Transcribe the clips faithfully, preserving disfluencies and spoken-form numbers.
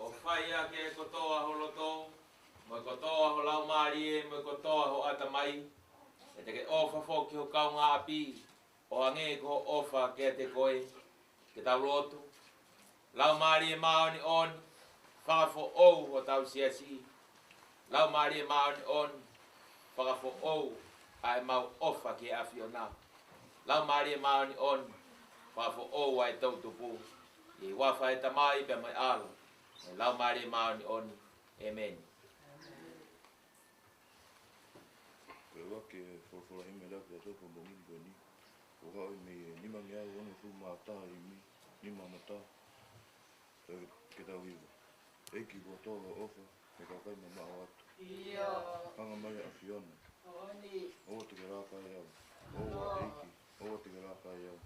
ʻOfa ia ki he kotoa ho loto, mo e kotoa ho laumālie, mo e kotoa ho ʻatamai. Pea te ke ʻofa foki ki ho kaungāʻapi, ʻo hangē ko hoʻo ʻofa kiate koe. Ke tau lotu. Laumālie Māʻoniʻoni, fakafoʻou hotau siasi. Laumālie Māʻoniʻoni, fakafoʻou ʻa ʻemau ʻofa ki he ʻAfiona. Laumālie Māʻoniʻoni, fakafoʻou ʻa e toʻutupu. ʻI he huafa ʻo e Tamai pea mo e ʻAlo, mo e Laumālie Māʻoniʻoni. ʻĒmeni. Ko e ʻuluaki folofola himi ʻa e lau kiate kitautolu pongipongi ni, ʻoku haʻu mei he nimangeau onongofulu mā taha himi, nima mo taha, ke tau hiva. ʻEiki, kuo tō hoʻo ʻofa, mo e kakai mamaʻo atu. Hanga mai ʻa e ʻAfiona. ʻOua te ke laka ai au. ʻOua, ʻEiki, ʻoua te ke laka ai au.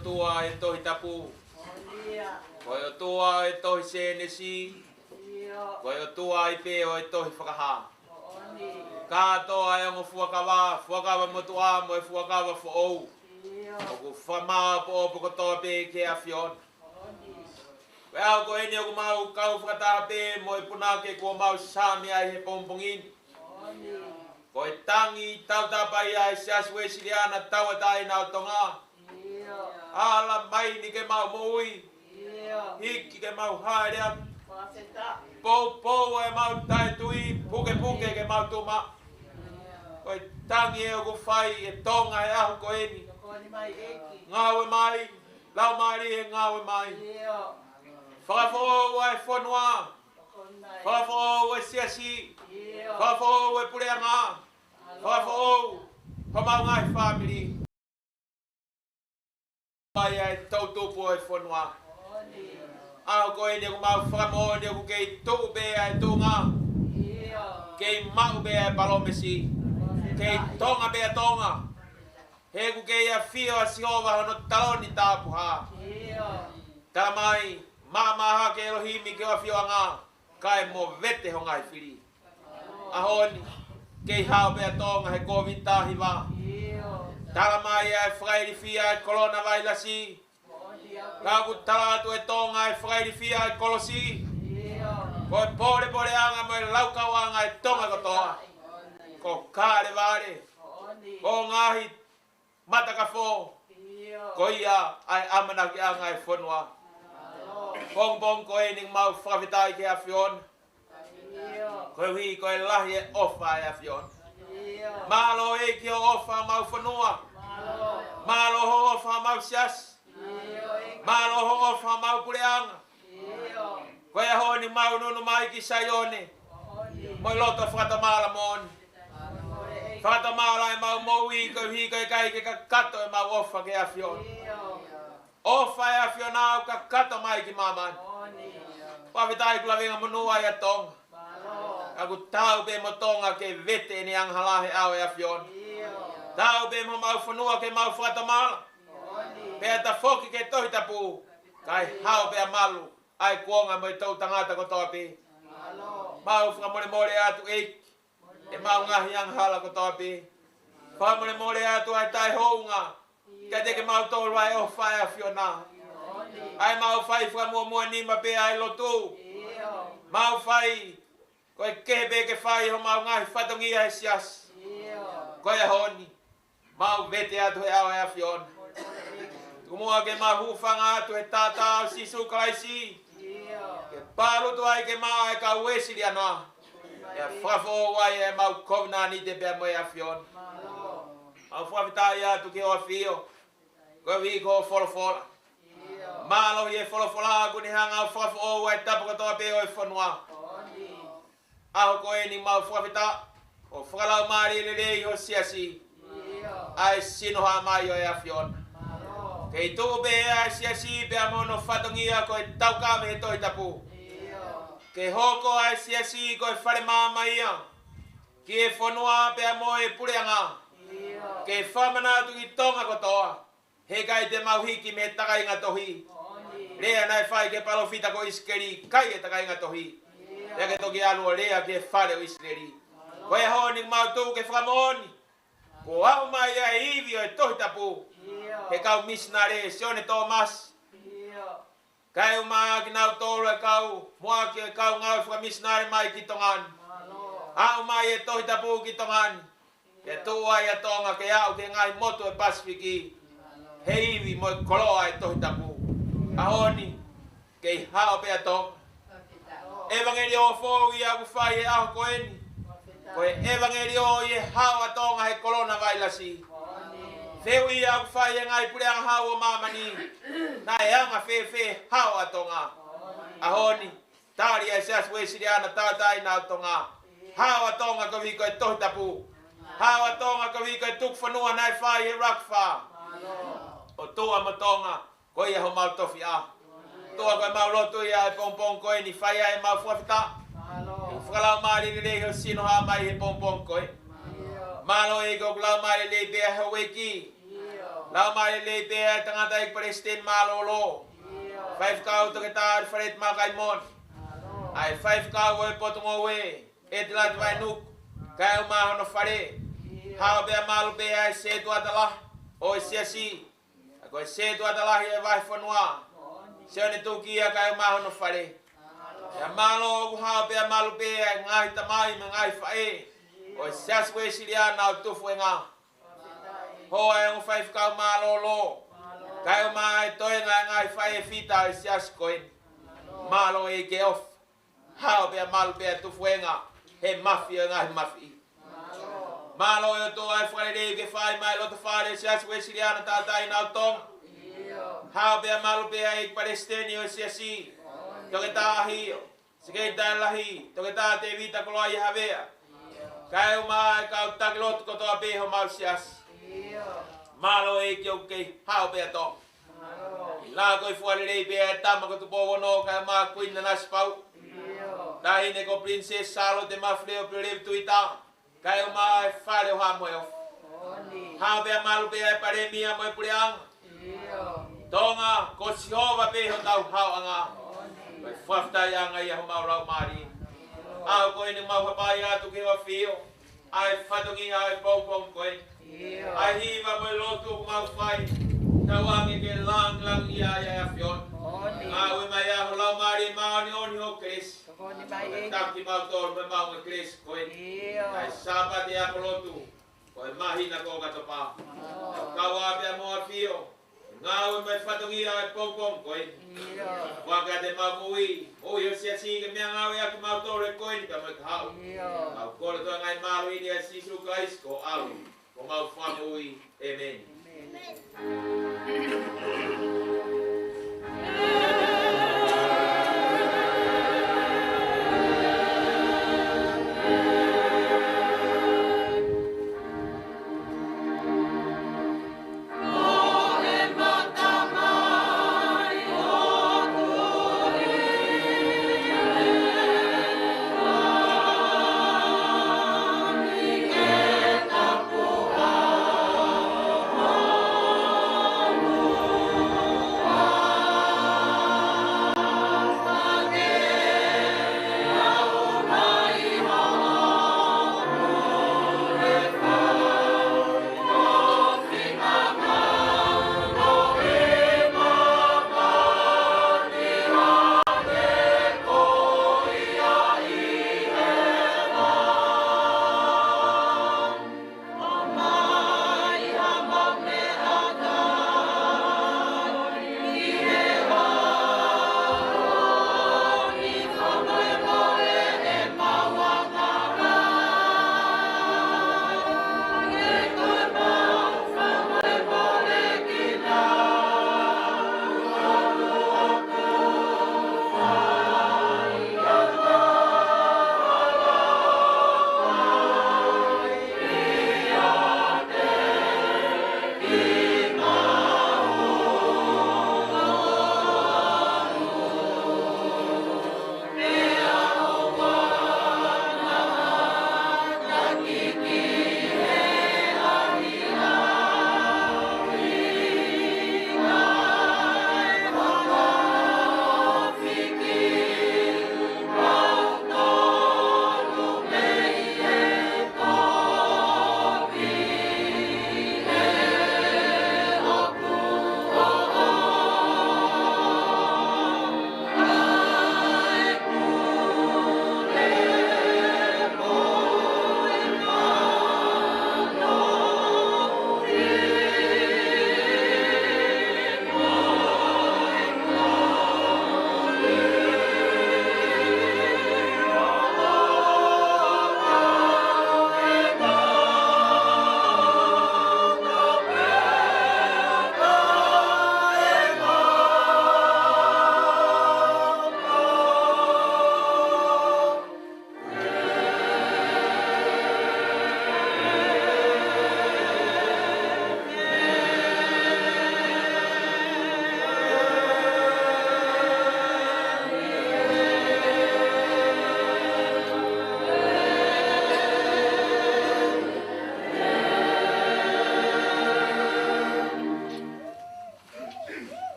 ʻOtua ʻo e Tohi Tapu. Ko e ʻOtua ʻo e tohi Sēnesi. Ko e ʻOtua ai pē ʻo e tohi Fakahā. Kātoa ʻa e ongo fuakava, fuakava motuʻa mo e fuakava foʻou, ʻoku fakamāʻopoʻopo kotoa pē ki he ʻAfiona. Ko e ʻaho ko eni ʻoku mau kau fakataha pē mo e punake kuo mau saame ai he pongipongi ni. Ko e tangi tautapa ia ʻa e Siasi Uēsiliana Tauʻatāina ʻo Tonga. Ala mai ni ke mau moʻui. Hiki ke mau hāʻele atu. Poupou ʻemau taʻetui, pukepuke ke mau tuʻu maʻu. Ko e tangi ē ʻoku fai ʻe Tonga he ʻaho ko eni. Ngāue mai, Laumālie ngāue mai. Fakafoʻou ʻa e fonua. Fakafoʻou ʻa e siasi. Fakafoʻou ʻa e puleʻanga. Fakafoʻou homau ngaahi fāmili. Mai ʻa e toʻutupu ʻo e fonua. ʻAho ko eni ʻoku mau fakamoʻoni ʻoku kei tuʻu pē ʻa e tuʻunga. Kei maʻu pē ʻa e palōmesi. Kei Tonga pē ʻa Tonga. He ʻoku kei ʻafio ʻa Sihova hono taloni tapuhā. Tala mai, maʻamaʻa hake ʻElohimi ki ho ʻafioʻanga, kae movete ho ngaahi fili. ʻAho ni, kei hao pē ʻa Tonga he Kōviti taha hiva. Tala mai ʻa e fakailifia ʻa e kolonavailasi. Ka ʻoku tala atu ʻe Tonga ʻa e fakailifia ʻa e kolosi. Ko e polepoleʻanga mo e laukauʻanga ʻa e Tonga kotoa. Ko Kalevale. Ko e ngaahi matakafo. Ko ia ʻa e ʻamanakiʻanga ʻa e fonua. Pongipongi ko eni mau fakafetaʻi ki he ʻAfiona. Koeʻuhi ko e lahi e ʻofa ʻa e ʻAfiona. Mālō ʻEiki hoʻo ʻofa homau fonua. Mālō hoʻo ʻofa homau siasi. Mālō hoʻo ʻofa homau puleʻanga. Ko e ʻaho ni mau nunu mai ki Saione mo e loto fakatomala moʻoni. Fakatomala ʻemau moʻui koeʻuhi ko e ʻikai ke kakato ʻemau ʻofa ki he ʻAfiona. ʻOfa ʻa e ʻAfiona ʻoku kakato mai ki māmani. Fakafetaʻi ʻoku lavengamonū ai ʻa Tonga. Ka ʻoku taau pē mo Tonga ke vete ʻene angahala he ʻao ʻo e ʻAfiona. Taau pē mo homau fonua ke mau fakatomala. Pea tafoki ki he Tohi Tapu, kae hao pē ʻa malu ʻa e kuonga mo e toʻutangata kotoa pē. Mau fakamolemole atu ʻEiki ʻemau ngaahi angahala kotoa pē. Fakamolemole atu ʻa e taʻehounga kiate kimautolu ʻa e ʻofa ʻa e ʻAfiona. ʻA ʻemau fai fakamuʻomuʻa nima pē ʻa e lotu. Mau fai ko e kehe pē ke fai homau ngaahi fatongia he siasi. Ko e ʻaho ni, mau vete atu he ʻao ʻo e ʻAfiona. Tuku muʻa ke mau hūfanga atu he taʻataʻa ʻo Sīsū Kalaisi. Ke palutu ai ke maʻa e kau Uēsiliana. ʻE fakafoʻou ai ʻemau kovinānite pea mo e ʻAfiona. Mau fakafetaʻi atu ki hoʻo ʻafio. Koeʻuhi ko hoʻo folofola. Mālohi e folofola ʻoku ne hanga ʻo fakafoʻou ʻa e tapa kotoa pē ʻo e fonua. ʻAho ko eni mau fakafetaʻi ʻo fakalaumālie lelei ho siasi, ʻa e sino hā mai ʻo e ʻAfiona. Kei tuʻu pē ʻa e siasi pea mo hono fatongia ko e taukave he Tohi Tapu. Ke hoko ʻa e siasi ko e fale maama ia ki he fonua pea mo e puleʻanga. Ke fakamanatu ki Tonga kotoa. He ʻikai te mau hiki mei he takainga tohi. Lea naʻe fai ki he palōfita ko ʻIsikeli, kai e takainga tohi. Pea ke toki ʻalu ʻo lea ki he fale ʻo ʻIsileli. Ko e ʻaho ni mau tuʻu ke fakamoʻoni. Kuo aʻu mai ʻa e ivi ʻo e Tohi Tapu. He kau misinale, Sione Tōmasi. Kae ʻumaʻā kinautolu e kau, muʻaki e kau ngāue fakamisinale mai ki Tonga ni. Aʻu mai e Tohi Tapu ki Tonga ni. Ke tuʻu ai ʻa Tonga ke aʻu ki he ngaahi motu ʻo e Pasifiki. He ivi mo e koloa e Tohi Tapu. ʻAho ni, kei hao pē ʻa Tonga. ʻEvangeliō foʻou ia ʻoku fai he ʻaho ko eni. Ko e ʻevangeliō ʻi he hao ʻa Tonga he kolonavailasi. Fehuʻi ia ʻoku fai he ngaahi puleʻanga hau ʻo māmani. Naʻe anga fēfē hao ʻa Tonga. ʻAho ni, tali ʻa e Siasi Uēsiliana Tauʻatāina ʻo Tonga. Hao ʻa Tonga koeʻuhi ko e Tohi Tapu. Hao ʻa Tonga koeʻuhi ko e tuku fonua naʻe fai he Lakfa. ʻOtua mo Tonga, ko ia homau tofiʻa. ʻOtua, ko ʻemau lotu ia he pongipongi ko eni, fai ai ʻemau fakafetaʻi. Fakalaumālie lelei ho sino hā mai he pongipongi ko eni. Mālō ʻEiki ʻoku laumālie lelei pē ʻa e houʻeiki. Laumālie lelei pē ʻa e tangataʻeiki palesiteni mālōlō. Faifekau Toketā ʻAlifeleti Makaimoni. ʻA e faifekau ʻo e potungāue, ʻEtelati Vainuku, kae ʻumaʻā hono fale. Hao pea malu pē ʻa e setuata lahi ʻo e siasi, ʻa ia ko e setuata lahi ʻo e vahefonua, Sione Tukia, kae ʻumaʻā hono fale. Pea mālō ʻoku hao pea malu pē ʻa e ngaahi tamai mo e ngaahi faʻē ʻo e Siasi Uēsiliana ʻo Tufuenga. Hoa ʻa e ongo faifekau mālōlō, kae ʻumaʻā e toenga ʻo e ngaahi faʻē fita ʻo e siasi ko eni. Mālō ʻEiki ʻofa. Hao pea malu pē ʻa Tufuenga, he mafi ʻo e ngaahi mafi. Mālō ʻe ʻOtua ʻa e fakalelei ke fai mai loto fale Siasi Uēsiliana Tauʻatāina ʻo Tonga. Hao pea malu pē ʻa e palesiteni ʻo e siasi, Toketā ʻAhio, Sekelitali Lahi, Toketā Tēvita Koloaʻia Havea, kae ʻumaʻā e kau taki lotu kotoa pē homau siasi. Mālō ʻEiki ʻoku kei hao pea tō. ʻI he lau ko e fua lelei pē ʻa e tama ko Tupou Ono kae ʻumaʻā Kuini Nanasipauʻu, taʻahine ko Pilinisesi Sālote Mafileʻo Pilolevu Tuita, kae ʻumaʻā e fale ʻo Haʻa Moheofo. Hao pea malu pē ʻa e palēmia mo e puleʻanga. Tonga, ko Sihova pē hotau haoʻanga. Ko e fakafetaʻiʻanga ia homau laumālie. ʻAho ko eni mau hapai atu ki ho ʻAfio ʻa e fatongia ʻo e pongipongi ko eni. ʻA e hiva mo e lotu ʻoku mau fai, tauange ke langilangiʻia ai ʻa e ʻAfiona. Ngāue mai ʻa ho Laumālie Māʻoniʻoni, ho kelesi. Taki mautolu mo e maʻu e kelesi ko eni. ʻA e Sāpate ako lotu ʻo e māhina ko Ōkatopa. Kau ā pea mo ho ʻAfio, ngāue mai fatongia ʻo e pongipongi ko eni. Kuo ʻikai te mau moʻui, moʻui ho siasi ke meʻangāueʻaki mautolu he ko eni pea mo e kahaʻu. Mau kole ʻa e ngaahi mālohi ni ʻia Sīsū Kalaisi ko ho ʻAlo, ko homau Fakamoʻui. ʻĒmeni.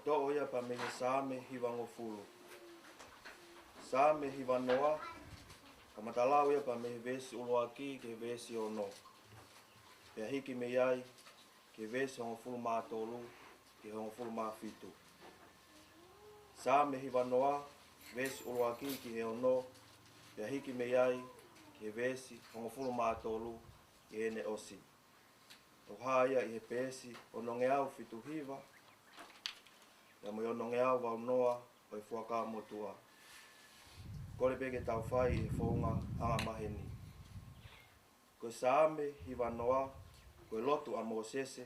Toʻo ia pea mei he Saame hivangofulu. Saame hivanoa, kamata lau ia pea mei he veesi ʻuluaki ki he veesi ono. Pea hiki mei ai ki he veesi hongofulu mā tolu ki he hongofulu mā fitu. Saame hivanoa, veesi ʻuluaki ki he ono, pea hiki mei ai ki he veesi hongofulu mā tolu ki heʻene ʻosi. ʻOku hā ia ʻi he peesi onongeau fitu hiva, pea mo e onongeau valu noa ʻo e Fuakava Motuʻa. Kole pē ke tau fai ʻi he founga angamaheni. Ko e Saame hivanoa, ko e lotu ʻa Mōsese,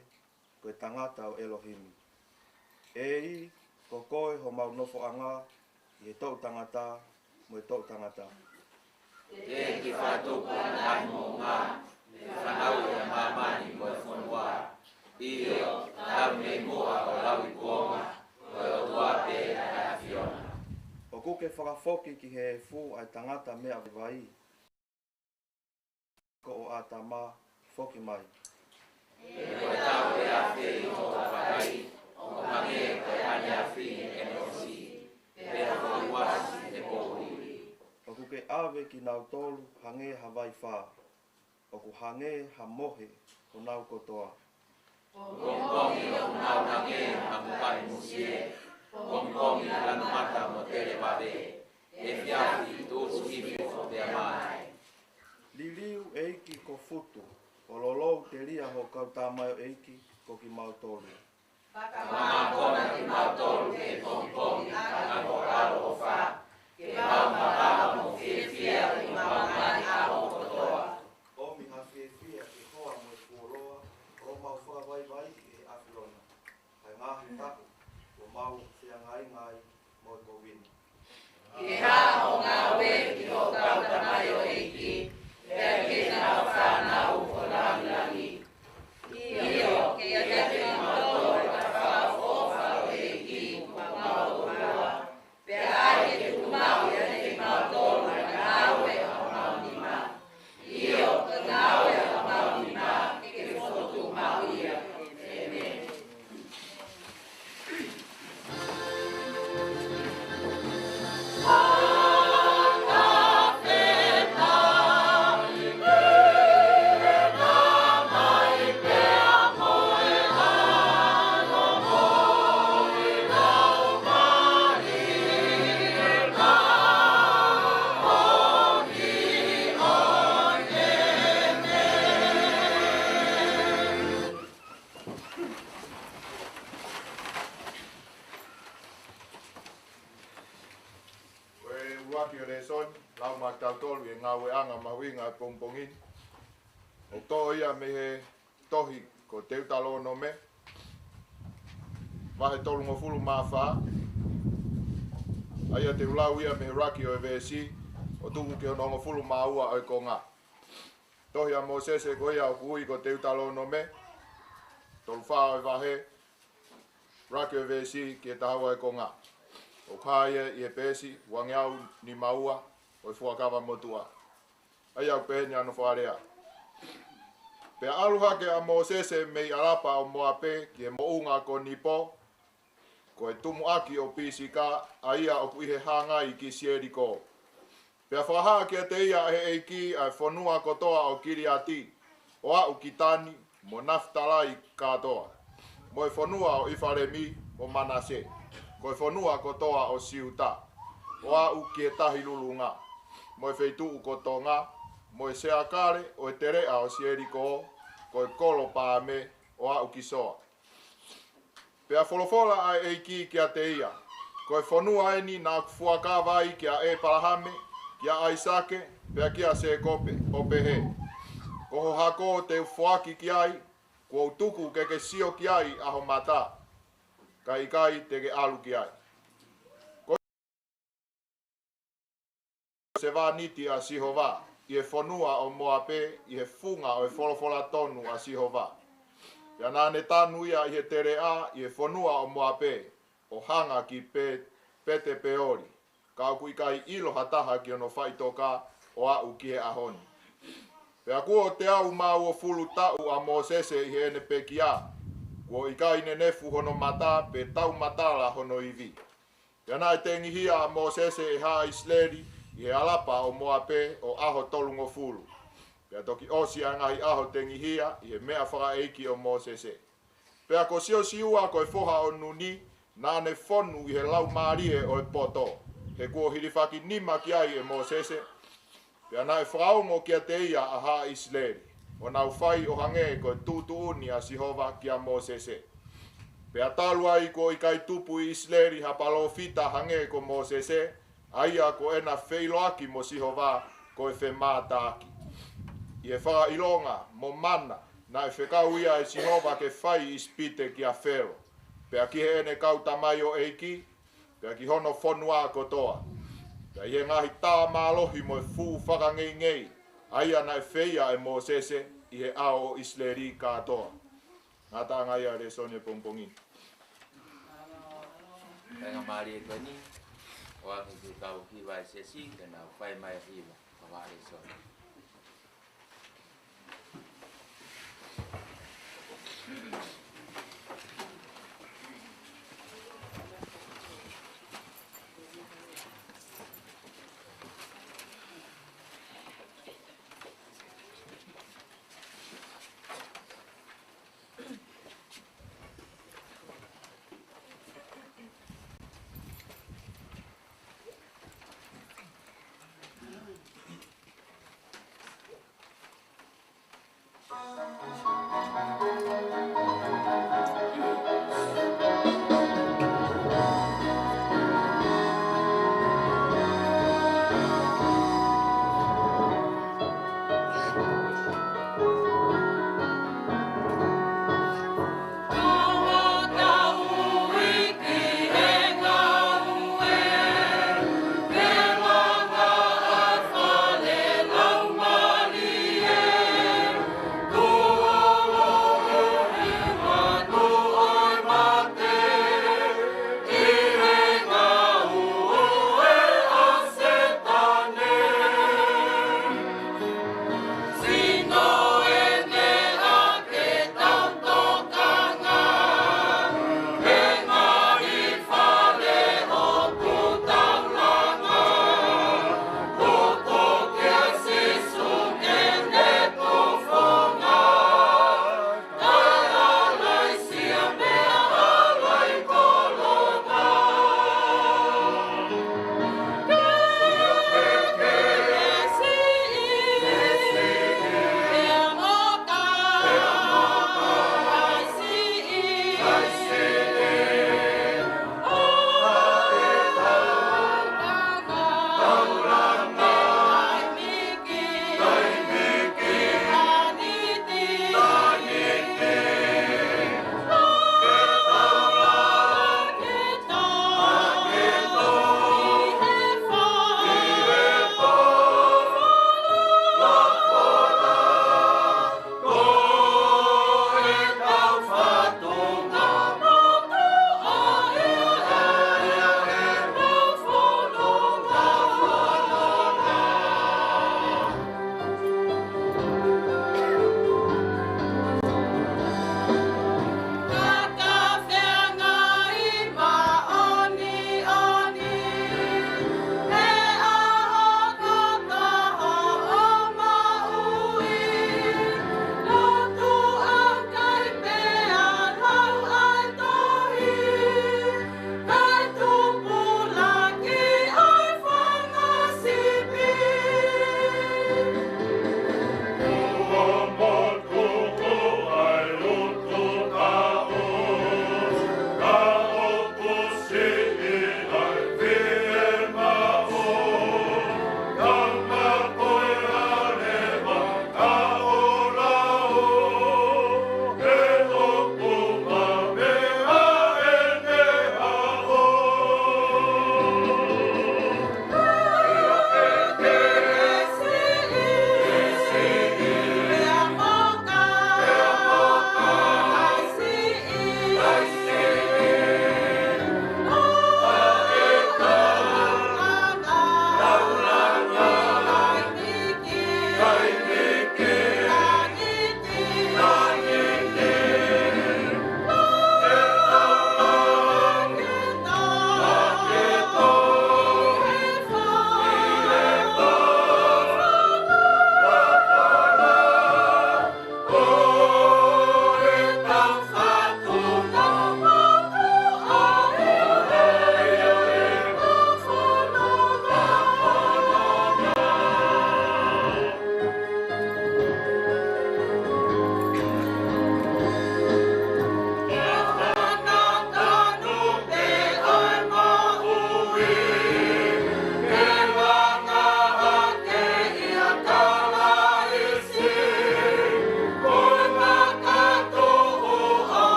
ko e tangata ʻo ʻElohimi. ʻEiki, ko koe homau nofoʻanga ʻi he toʻutangata mo e toʻutangata. Teʻeki fakatupu ʻa e ngaahi moʻunga, mo e fānau ʻi māmani mo e fonua. ʻIo, lau mei muʻa ʻo lauikuonga, ko e ʻOtua pē ʻa e ʻAfiona. ʻOku ke fakafoki ki he efu ʻa e tangata meʻa vaivai, ko ʻo ʻĀtama foki mai. He ko e tau ʻe afe ʻi hoʻo vakai, ʻo hangē ko e ʻaneafi ʻene ʻosi, pea ko e uasi ʻene poʻuli. ʻOku ke ʻave kinautolu hangē ha vaifā, ʻoku hangē ha mohe honau kotoa. Pongipongi ʻoku nau hangē ha mukaʻi musie, pongipongi lanu mata mo televave, efiafi tuʻutuʻu hifo pea mate. Liliu ʻEiki ko Futu, ʻo lolou telia hoʻo kau tamaioʻeiki ko kimautolu. Fakamākona kimautolu ki he pongipongi ʻaki hoʻo ʻaloʻofa, ke mau mavahe mo fiefia ʻi homau ngaahi ʻaho kotoa. ʻOmi ha fiefia ki he hoa mo e fuoloa, ʻo mau fakavaivaiʻi ʻe he ʻAfiona, ʻa e ngaahi taʻu kuo mau feangainga ai mo e kovi ni. Ke hā hoʻo ngāue ki hoʻo kau tamaioʻeiki, pea ki heʻenau fānau ʻo langilangi. ʻIo, ke ʻiate kimautolu ʻa e fakaʻofoʻofa ʻo e ʻEiki ko homau ʻOtua, pea ʻai ke tuʻumaʻu ʻiate kimautolu ʻa e ngāue ʻa homau nima. ʻIo, ko e ngāue ʻa homau nima ke fokotuʻu maʻu ia. ʻĒmeni. Ko e ʻuluaki ʻo e lēsoni, lau maʻa kitautolu ʻi he ngāueʻanga mahuʻinga ʻo e pongipongi ni, ʻoku toʻo ia mei he tohi ko Teutalōnome, vahe tolungofulu mā fā, ʻa ia te u lau ia mei he ʻuluaki ʻo e veesi, ʻo tuku ki hono hongofulu mā ua ʻo e konga. Tohi ʻa Mōsese ko ia ʻoku ui ko Teutalōnome, tolu fā ʻo e vahe, ʻuluaki ʻo e veesi ki he taha ua ʻo e konga. ʻOku hā ia ʻi he peesi uangeau nima ua ʻo e Fuakava Motuʻa. ʻA ia ʻoku pehē ni hono fakalea. Pea ʻalu hake ʻa Mōsese mei ʻAlapa ʻo Moape ki he moʻunga ko Nipo, ko e tumuʻaki ʻo Pisika, ʻa ia ʻoku ʻi he hangai ki Sieliko. Pea fakahā kiate ia ʻe he ʻEiki ʻa e fonua kotoa ʻo Kiliati, ʻo aʻu ki Tani, mo Nafitalai kātoa, mo e fonua ʻo ʻIfalemi, mo Manase, ko e fonua kotoa ʻo Siuta, ʻo aʻu ki he Tahi Lulunga, mo e feituʻu ko Tonga, mo e seakale ʻo e teleʻa ʻo Sieliko, ko e kolo paame, ʻo aʻu ki Soa. Pea folofola ʻa e ʻEiki kiate ia, Ko e fonua eni naʻa ku fuakava ai kia ʻĒpalahame, kia ʻAisake, pea kia Sēkope, ʻo pehē, Ko ho hako te u foaki ki ai, kuo u tuku ke ke sio ki ai ʻa ho mata, ka ʻikai te ke ʻalu ki ai. Ko e sevāniti ʻa Sihova ʻi he fonua ʻo Moape, ʻi he funga ʻo e folofola tonu ʻa Sihova. Pea naʻa ne tanu ia ʻi he teleʻa ʻi he fonua ʻo Moape, ʻo hanga ki Pe-, Pete-peoli, ka ʻoku ʻikai ʻilo ha taha ki hono faʻitoka ʻo aʻu ki he ʻaho ni. Pea kuo teau mā uofulu taʻu ʻa Mōsese ʻi heʻene pekia, Kuo ʻikai nenefu hono mata, pe taumatala hono ivi. Pea naʻe tengihia ʻa Mōsese ʻe haʻa ʻIsileli ʻi he ʻalapa ʻo Moape ʻo ʻaho tolungofulu. Pea toki ʻosi ʻa e ngaahi ʻaho tengihia ʻi he meʻa fakaʻeiki ʻo Mōsese. Pea ko Siosiua ko e foha ʻo Nuni, naʻa ne fonu ʻi he laumālie ʻo e poto, he kuo hilifaki nima ki ai ʻe Mōsese. Pea naʻe fakaongo kiate ia ʻa haʻa ʻIsileli, ʻo nau fai ʻo hangē ko e tuʻutuʻuni ʻa Sihova kia Mōsese. Pea talu ai kuo ʻikai tupu ʻi ʻIsileli ha palōfita hangē ko Mōsese, ʻa ia ko ʻena feʻiloaki mo Sihova ko e femātaaki. ʻI he fakaʻilonga mo mana naʻe fekau ia ʻe Sihova ke fai ʻi ʻIsipite kia Felo, pea ki heʻene kau tamaioʻeiki, pea ki hono fonua kotoa. Pea ʻi he ngaahi tā mālohi mo e fuʻu fakangeingei, ʻa ia naʻe feia ʻe Mōsese ʻi he ʻao ʻo ʻIsileli kātoa. Ngataʻanga ia ʻa e lēsoni ʻo e pongipongi ni. Faingamālie ko eni, ʻoange ki he kau hiva ʻa e siasi, ke nau fai mai e hiva, kau hiva ʻa e lēsoni.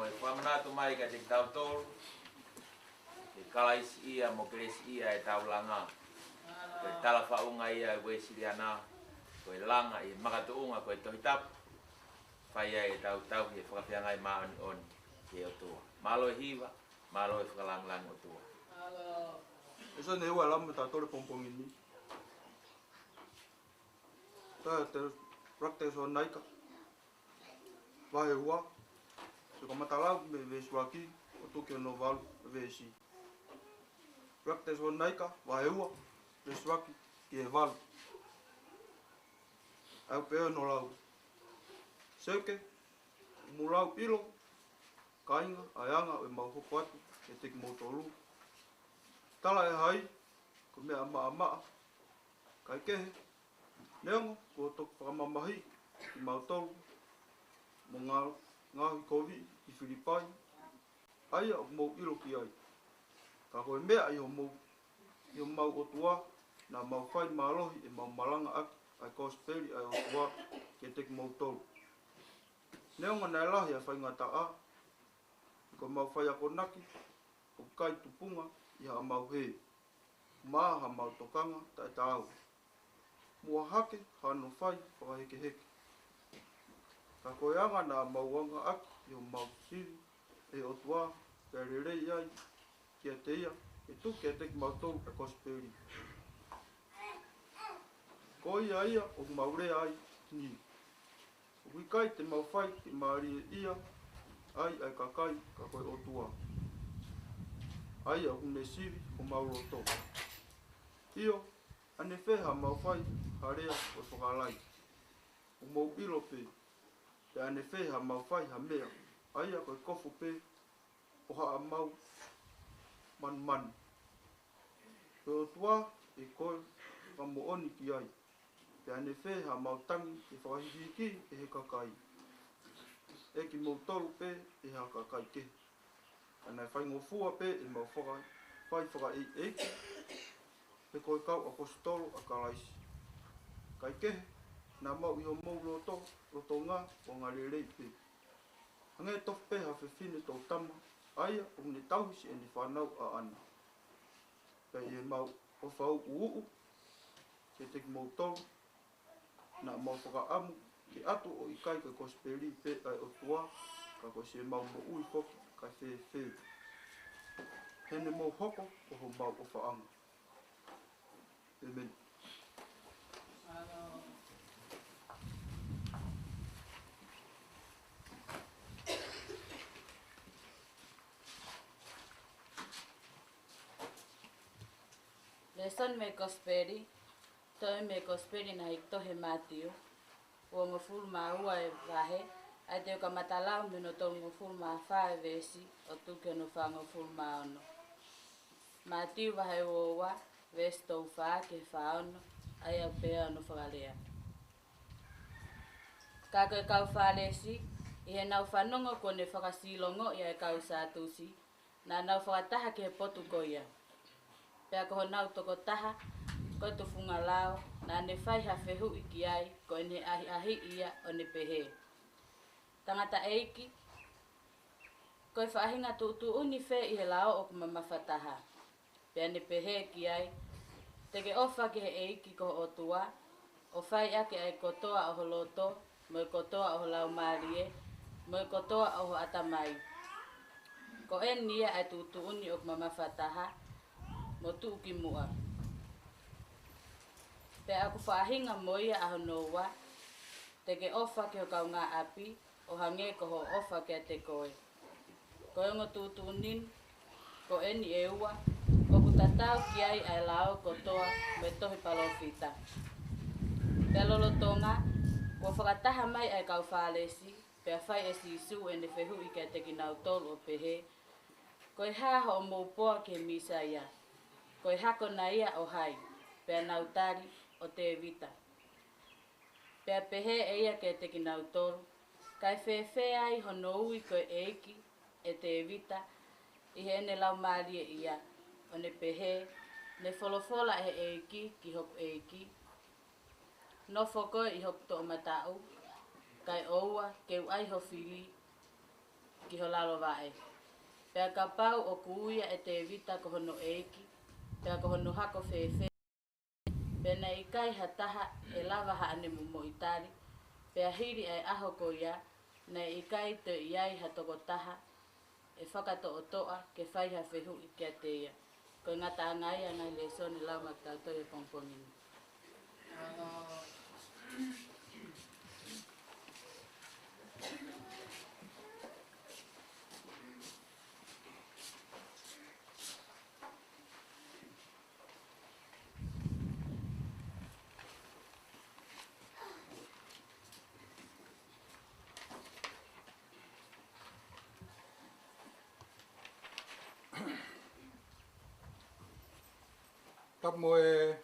Ko e fakamanatu mai kiate kitautolu, ke kalaisiʻia mo kelesiʻia ʻetau langa. Ko e tala faʻunga ia ʻa e Uēsiliana, ko e langa ʻi he makatuʻunga ko e Tohi Tapu, fai ai ʻetau tauhi e fakafeangai māʻoniʻoni ki he ʻOtua. Mālō e hiva, mālō e fakalāngilangi ʻOtua. ʻE sio nei ua lama ta tole pongipongi ni. Ta te Rakte Sonaika. Vahe ua. Sio kamata lau mei he veesi ʻuluaki, ʻo tuʻu ki hono valu veesi. Rakte Sonaika, vahe ua, veesi ʻuluaki ki he valu. ʻOku pehē hono lau. Seuke, mou lau ʻilo, kāinga, ʻa e anga ʻo ʻemau hoko atu kiate kimoutolu. Tala ʻe hai, ko e meʻa maʻamaʻa, kae kehe, neongo kuo toki fakamamahiʻi kimautolu mo e ngā-, ngaohikoviʻi ʻi Filipai, ʻa ia ʻoku mou ʻilo ki ai. Ka ko e meʻa ʻi homou, ʻi homau ʻOtua, naʻa mau fai mālohi ʻemau malangaʻaki ʻa e kosipeli ʻa e ʻOtua kiate kimoutolu. Neongo naʻe lahi ʻa e faingataʻa, ko ʻemau faiakonaki ʻoku ʻikai tupunga ʻi haʻamau hē, mo haʻamau tokanga taʻetaau, mo hake hano fai fakahekeheke. Ka ko e anga naʻa mau angaʻaki ʻi homau sivi ʻe he ʻOtua, pea lelei ai kiate ia, ʻe tuku kiate kimautolu ʻa e kosipeli. Ko ia ia ʻoku mau lea ai ni. ʻOku ʻikai te mau fai ke mālieʻia ai ʻa e kakai, ka ko e ʻOtua, ʻa ia ʻoku ne sivi homau loto. ʻIo, ʻanefē haʻamau fai ha lea ʻo e fakalai, ʻoku mou ʻilo pē, pea ʻanefē haʻamau fai ha meʻa, ʻa ia ko e kofu pē ʻo haʻamau manumanu. Ko e ʻOtua ʻe ko e fakamoʻoni ki ai, pea ʻanefē haʻamau tangi ke fakahikihikiʻi ʻe he kakai, ʻe kimoutolu pē ʻe ha kakai kehe. Ka naʻe faingofua pē ʻemau faka-, fai fakaʻeiʻeiki, pe ko e kau ʻaposetolo ʻa Kalaisi. Kae kehe, naʻa mau ʻi homou loto, lotonga ʻo angalelei pē. Hangē tofu pē ha fefine toʻu tama, ʻa ia ʻoku ne tauhi siʻene fānau ʻaʻana. Pea ʻi heʻemau ʻofa uʻuuʻu kiate kimoutolu, naʻa mau fakaʻamu ke ʻatu ʻo ʻikai ko e kosipeli pē ʻa e ʻOtua, ka ko siʻemau moʻui foki kae fēfē, he ne mou hoko ko homau ʻofaʻanga. ʻĒmeni. Lēsoni mei he Kosipeli, toʻo mei he Kosipeli naʻe hiki tohi ʻe Mātiu, uongofulu mā ua e vahe, ʻa ia te u kamata lau mei hono tolungofulu mā fā e veesi, ʻo tuʻu ki hono fāngofulu mā ono. Mātiu vahe uo ua, veesi tolu fā ki he fā ono, ʻa ia ʻoku pehē hono fakalea. Ka ko e kau Fālesi, ʻi heʻenau fanongo kuo ne fakasilongoʻi ʻa e kau Sātusi, naʻa nau fakataha ki he potu ko ia. Pea ko honau tokotaha, ko e tufunga lao, naʻa ne fai ha fehuʻi ki ai, ko ʻene ʻahiʻahiʻi ia ʻo ne pehē, Tangataʻeiki, ko e faʻahinga tuʻutuʻuni fē ʻi he lao ʻoku mamafa taha? Pea ne pehē ki ai, Te ke ʻofa ki he ʻEiki ko ho ʻOtua, ʻo fai ʻaki ʻa e kotoa ʻo ho loto, mo e kotoa ʻo ho laumālie, mo e kotoa ʻo ho ʻatamai. Ko eni ia ʻa e tuʻutuʻuni ʻoku mamafa taha, mo tuʻukimuʻa. Pea ʻoku faʻahinga mo ia ʻa hono ua, Te ke ʻofa ki ho kaungāʻapi, ʻo hangē ko hoʻo ʻofa kiate koe. Ko e ongo tuʻutuʻuni ko eni ʻe ua, ʻoku tatau ki ai ʻa e lao kotoa mo e tohi palōfita. Pea lolotonga, kuo fakataha mai ʻa e kau Fālesi, pea fai ʻe Sīsū ʻene fehuʻi kiate kinautolu ʻo pehē, Ko e hā hoʻomou poa ki he Mīsaia? Ko e hako na ia ʻo hai? Pea nau tali, ʻO Tēvita. Pea pehē ʻe ia kiate kinautolu, Kae fēfē ai hono ui ko e ʻEiki ʻe Tēvita ʻi heʻene laumālie ia, ʻo ne pehē, Ne folofola ʻe he ʻEiki ki hoku ʻEiki, Nofo koe ʻi hoku toʻomataʻu, kae ʻoua ke u ʻai ho fili ki ho lalo vaʻe. Pea kapau ʻoku ui ʻa Tēvita ko hono ʻeiki, pea ko hono hako fēfē, pea naʻe ʻikai ha taha ʻe lava haʻane momoʻi tali, pea hili ʻa e ʻaho ko ia, naʻe ʻikai toe ʻi ai ha tokotaha ʻe fakatoʻotoʻa ke fai ha fehuʻi kiate ia. Ko e ngataʻanga ia ʻa e ngaahi lēsoni lau maʻatautolu he pongipongi ni. Tapu mo e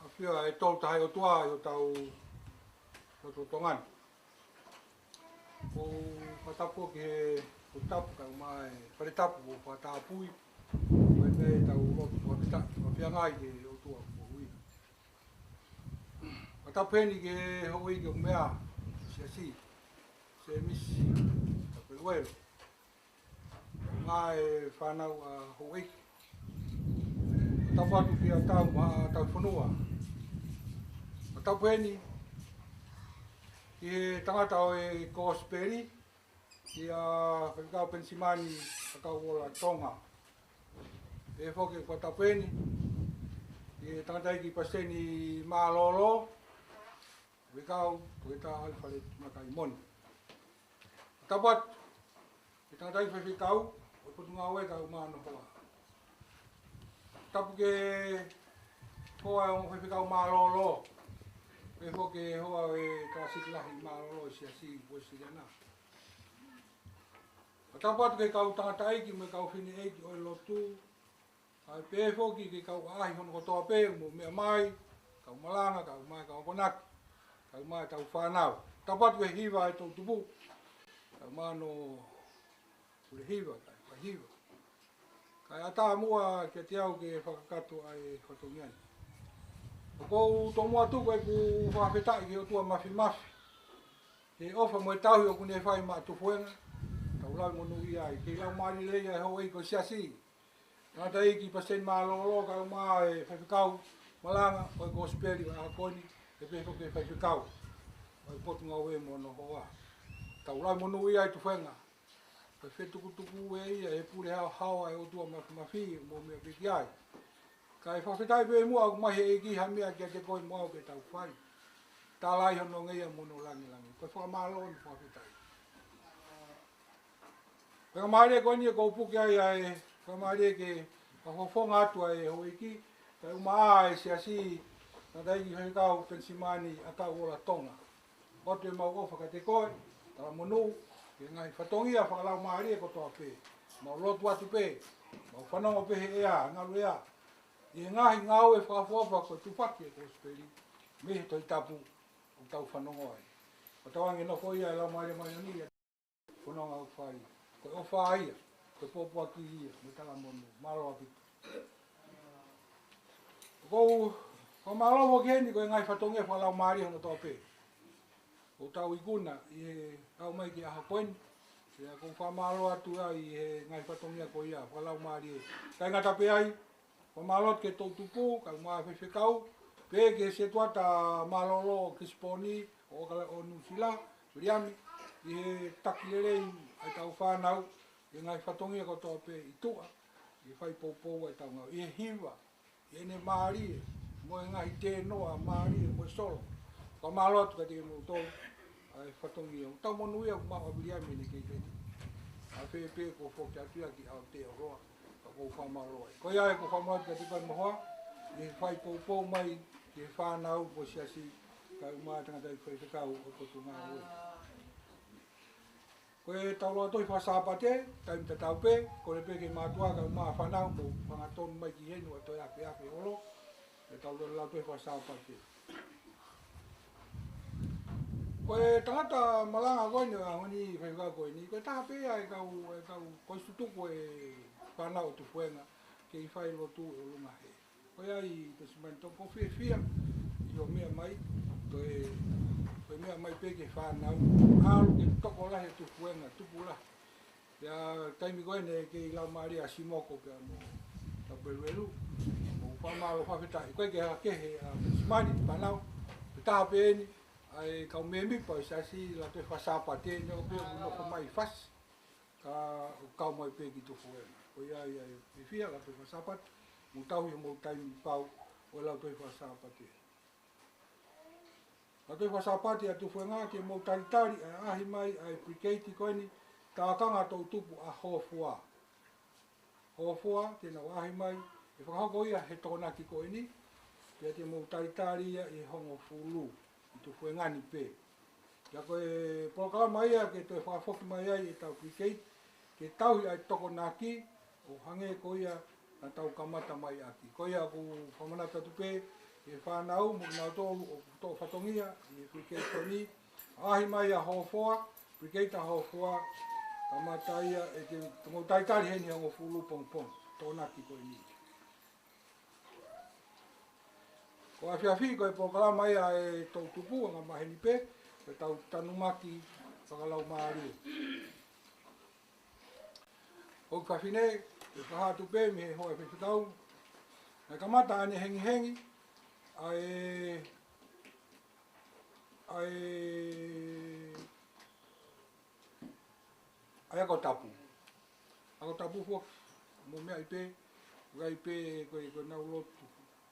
ʻafio ʻa e Tolu Tahaʻi ʻOtua ʻi hotau, hotau Tonga ni. ʻOku ou fakatapu ki he Tohi Tapu kae ʻumaʻā e fale tapu ʻoku fakatapui. Ko e meʻa ʻetau lotu fakafetaʻi, fakafeangai ki he ʻOtua ʻoku ui. Fakatapu heni ki he houʻeiki ʻo e meʻa, Siasi Sēmisi Tapueluelu, mo e fānau ʻa e houʻeiki. Tapu atu kia Tau mo Tauʻi Fonua. Tapu heni ki he tangata ʻo e Kosipeli, kia Faifekau Penisimani ʻAkauʻola Tonga. Pehē foki ʻeku fakatapu heni ki he tangataʻeiki palesiteni mālōlō, Faifekau Toketā ʻAlifeleti Makaimoni. Tapu atu ki he tangataʻeiki faifekau ʻo e Potungāue kae ʻumaʻā hono hoa. Tapu ki he hoa ʻo e ongo faifekau mālōlō, pehē foki ki he hoa ʻo e Kalasi Lahi mālōlō ʻo e Siasi Uēsiliana. Tapu atu ki he kau tangataʻeiki mo e kau fineʻeiki ʻo e lotu, kae pehē foki ki he kau ʻaʻahi hono kotoa pē ʻoku mou meʻa mai, kau malanga, kae ʻumaʻā e kau akonaki, kae ʻumaʻā ʻetau fānau. Tapu atu ki he hiva ʻa e toʻutupu, kae ʻumaʻā hono pule hiva, kae fai hiva, kae ʻatā muʻa kiate au ke fakakakato ʻa e fatongia ni. ʻOku ou tomuʻa tuku ʻeku fakafetaʻi ki he ʻOtua Māfimafi he ʻofa mo e tauhi ʻoku ne fai maʻa Tufuenga. Tau lave monūʻia ai ki he laumālie lelei ʻa e houʻeiki ʻo e Siasi, tangataʻeiki palesiteni mālōlō kae ʻumaʻā e faifekau malanga ʻo e Kosipeli ʻo e ʻaho ko eni, pehē foki ki he faifekau ʻo e Potungāue mo hono hoa. Tau lave monūʻia ai Tufuenga. Ko e fetukutuku ē ia he pule haohaoa ʻa e ʻOtua Māfimafi ʻoku mou meʻa pē ki ai. Kae fakafetaʻi pē muʻa ʻoku ʻomai ʻe he ʻEiki ha meʻa kiate koe mo au ke tau fai. Tala ai hono ngeia mo hono lāngilangi. Ko e fakamālō mo e fakafetaʻi. Ko e faingamālie ko eni ʻoku ou puke ai ʻa e faingamālie ke fakafofonga atu ʻa e houʻeiki kae ʻumaʻā e Siasi, tangataʻeiki faifekau Penisimani ʻAkauʻola Tonga. ʻOatu ʻemau ʻofa kiate koe, talamonū ki he ngaahi fatongia fakalaumālie kotoa pē. Mau lotu atu pē, mau fanongo pē he ʻea, ngalu ʻea, ʻi he ngaahi ngāue fakaʻofoʻofa ko e tufaki ʻa e Kosipeli mei he Tohi Tapu ʻoku tau fanongo ai. ʻOku tauange nofo ia ʻa e Laumālie Māʻoniʻoni ʻi he fononga ʻoku fai. Ko e ʻofa ia, ko e pōpoaki ia, mo e talamonū. Mālō ʻaupito. ʻOku ou fakamālō foki heni ko e ngaahi fatongia fakalaumālie hono kotoa pē ʻoku tau ikuna ʻi he aʻu mai ki he ʻaho ko eni. Pea ʻoku ou fakamālō atu ai ʻi he ngaahi fatongia ko ia fakalaumālie. Kae ngata pē ai, fakamālō atu ki he toʻutupu, kae ʻumaʻā e faifekau, pea ki he setuata mālōlō ʻo Kisiponi, ʻo ʻAokalani, ʻo Nuʻusila, Viliami, ʻi he taki lelei ʻa ʻetau fānau, ʻi he ngaahi fatongia kotoa pē ʻi tuʻa, ʻi he fai poupou ʻa ʻetau ngāue, ʻi he hiva, ʻi heʻene mālie, mo e ngaahi tēnoa mālie, mo e solo. Fakamālō atu kiate kimoutolu, ʻa e fatongia. ʻOku tau monūʻia ʻoku maʻu ʻa Viliami ʻene kei kei. ʻA fē pē kuo foki atu ia ki ʻAotearoa, ka ʻoku ou fakamālō ai. Ko ia ʻoku ou fakamālō atu kiate koe mo e hoa, ʻi he fai poupou mai ki he fānau mo e Siasi, kae ʻumaʻā e tangataʻeiki faifekau ʻo e Potungāue. Ko ʻetau Lautohi Faka-Sāpate, taimi tatau pē, kole pē ki he mātuʻa kae ʻumaʻā e fānau, mou fanongo mai ki heni ʻo toe akeake holo ʻetau Lautohi Faka-Sāpate. Ko e tangata malanga ko eni, ʻa e ʻaho ni, faifekau ko eni, ko e taha pē ia ʻa e kau, ʻa e kau kau tutuku e fānau ʻo Tufuenga, kei fai lotu ʻi ʻolunga hē. Ko ia ʻi Penisimani, ʻoku ou fiefia ʻi hoʻo meʻa mai, ko e Meʻa mai pē ki he fānau, ʻalu ke tokolahi e tufuenga, tupulahi. Pea taimi ko ē naʻe kei laumālie ʻa Simoko pea mo Tapueluelu, ʻoku ou fakamālō fakafetaʻi. Ko e kehe ʻa Simani, fānau, pea taha pē eni ʻa e kau mēmipa ʻo e Siasi Lautohi Fakasāpate, neongo pē ʻoku nofo mai fasi, ka ʻoku kau mai pē ki tufuenga. Ko ia ia e fiefia Lautohi Fakasāpate, mou tauhi homou taimi pau ʻo e Lautohi Fakasāpate. Lautohi Fakasāpate ʻa tufuenga, ke mou talitali ʻa e ʻaʻahi mai ʻa e brigade ko eni, tākanga toʻutupu ʻa Hōfoa. Hōfoa, te nau ʻaʻahi mai, ʻe fakahoko ia he Tokonaki ko eni, pea te mou talitali ia ʻi he hongofulu, ʻi tufuenga ni pē. Pea ko e polokalama ia ke toe fakafoki mai ai ʻetau brigade, ke tauhi ʻa e Tokonaki, ʻo hangē ko ia naʻa tau kamata mai ʻaki. Ko ia ʻoku ou fakamanatu atu pē ki he fānau mo kinautolu ʻoku toʻo fatongia ʻi he brigade ko eni, ʻaʻahi mai ʻa Hōfoa, brigade ʻa Hōfoa, kamata ia ʻe te, te mou talitali heni he hongofulu pongipongi, Tokonaki ko eni. Ko e efiafi ko e polokalama ia ʻa e toʻutupu, anga maheni pē, ko ʻetau tanumaki fakalaumālie. Houʻeiki fafine, ʻe fakahā atu pē mei he hoa ʻo e faifekau, naʻe kamata ʻene hengihengi ʻa e, ʻa e, ʻa e ako tapu. Ako tapu foki, mo e meʻa ʻi pē, ʻoku ʻi ai pē ko e, ko ʻenau lotu,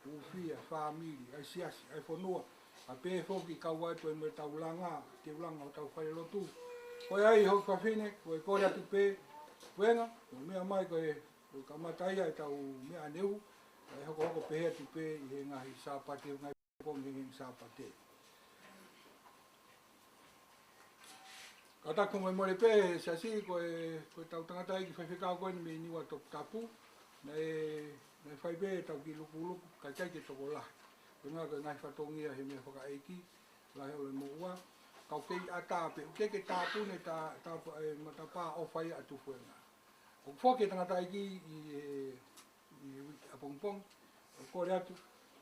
hūfia, fāmili, ʻa e siasi, ʻa e fonua, ʻa pē foki kau ai pē mo ʻetau langa, te u langa hotau falelotu. Ko ia ai houʻeiki fafine, ko e kole atu pē, tufuenga, ʻo meʻa mai ko e, ko e kamata ia ʻetau meʻa ʻaneuhu, ʻe hokohoko pehē atu pē ʻi he ngaahi Sāpate, ngaahi pongipongi he ngaahi Sāpate. Kātaki fakamolemole pē he siasi ko e, ko ʻetau tangataʻeiki faifekau ko eni mei Niua Toputapu, naʻe, naʻe fai pē ʻetau kiʻi lukuluku, kae ʻikai ke tokolahi. Ko e ngaahi, ko e ngaahi fatongia he meʻa fakaʻeiki, lahi holo e moʻua, ka ʻoku kei ʻatā pē, ʻoku kei tāpuni e ta, ta, e matapā ʻofa ia ʻa tufuenga. ʻOku foki e tangataʻeiki ʻi he, ʻi he uike ʻapongipongi, ʻo kole atu,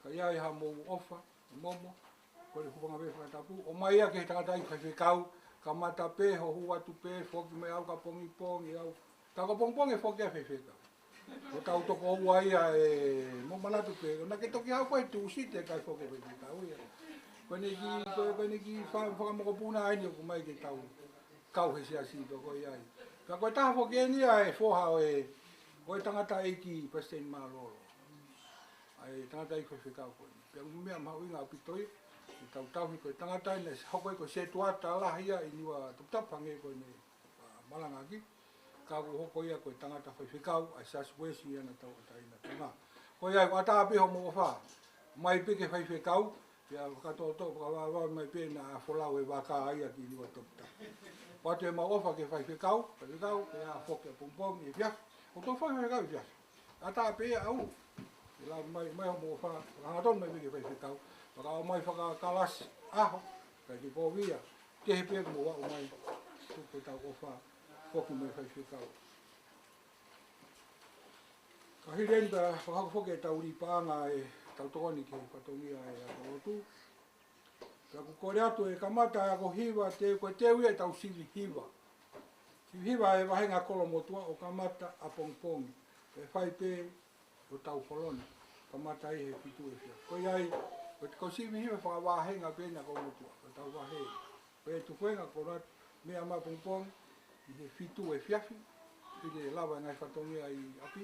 ka ʻi ai haʻamou ʻofa, momo, kole hūfanga pē fakatapu, ʻomai ia ki he tangataʻeiki faifekau, kamata pē, hoʻo hū atu pē, foki mai au ki ʻapongipongi, au, ka ko ʻapongipongi ʻe foki ʻa e faifekau. Ko hotau tokoua ia ē, mou manatu pē, naʻa ke toki haʻu ko e Tūsite kae foki e faifekau ia. Ko ʻene kiʻi, ko, ko ʻene kiʻi fa-, fakamokopuna eni ʻoku ʻomai ke tau kau he siasi pē ko ia ai. Ka ko e taha foki eni ʻa e foha ʻo e, ʻo e tangataʻeiki Palesiteni Mālōlō. ʻA e tangataʻeiki faifekau ko eni. Pea ʻoku meʻa mahuʻinga ʻaupito ia, ʻetau tauhi ko e tangata eni, hoko ia ko e setuata lahi ia ʻi Niua Toputapu hangē ko ʻene, ʻa, malangaʻaki. Ka ʻoku hoko ia ko e tangata faifekau ʻa e Siasi Uēsiliana Tauʻatāina ʻo Tonga. Ko ia ʻoku ʻatā pē hoʻomou ʻofa mai pē ki he faifekau, pea fakatōtō, fakavavevave mai pē naʻa folau e vaka ia ki Niua Toputapu. ʻOatu ʻemau ʻofa ki he faifekau, faifekau, pea foki ʻapongipongi, efiafi. ʻOku tau foki faifekau efiafi. ʻAtā pē ia ʻaʻau. ʻE lava mai, mai hoʻomou ʻofa, hangatonu mai pē ki he faifekau. Fakaʻomai fakakalasi ʻaho, kae ke kovi ia. Kehe pē ʻoku mou aʻu mai, tuku ʻetau ʻofa, foki mai faifekau. Ka hili eni pea fakahoko foki ʻetau lī paʻanga ʻetau tokoni ki he fatongia ʻa e ako lotu. Pea ʻoku kole atu ʻe kamata e ako hiva, te, ko e teu ia ʻetau sivi hiva. Sivi hiva ʻa e vāhenga Kolomotuʻa ʻo kamata ʻapongipongi. ʻE fai pē ʻi hotau Kolo ni. Kamata ʻi he fitu efiafi. Ko ia ai, ko e, ko e sivi hiva fakavāhenga pē eni ʻa Kolomotuʻa. Ko ʻetau vāhenga. Ko e tufuenga ko ʻetau meʻa mai ʻapongipongi, ʻi he fitu efiafi, ʻi he lava e ngaahi fatongia ʻi ʻapi,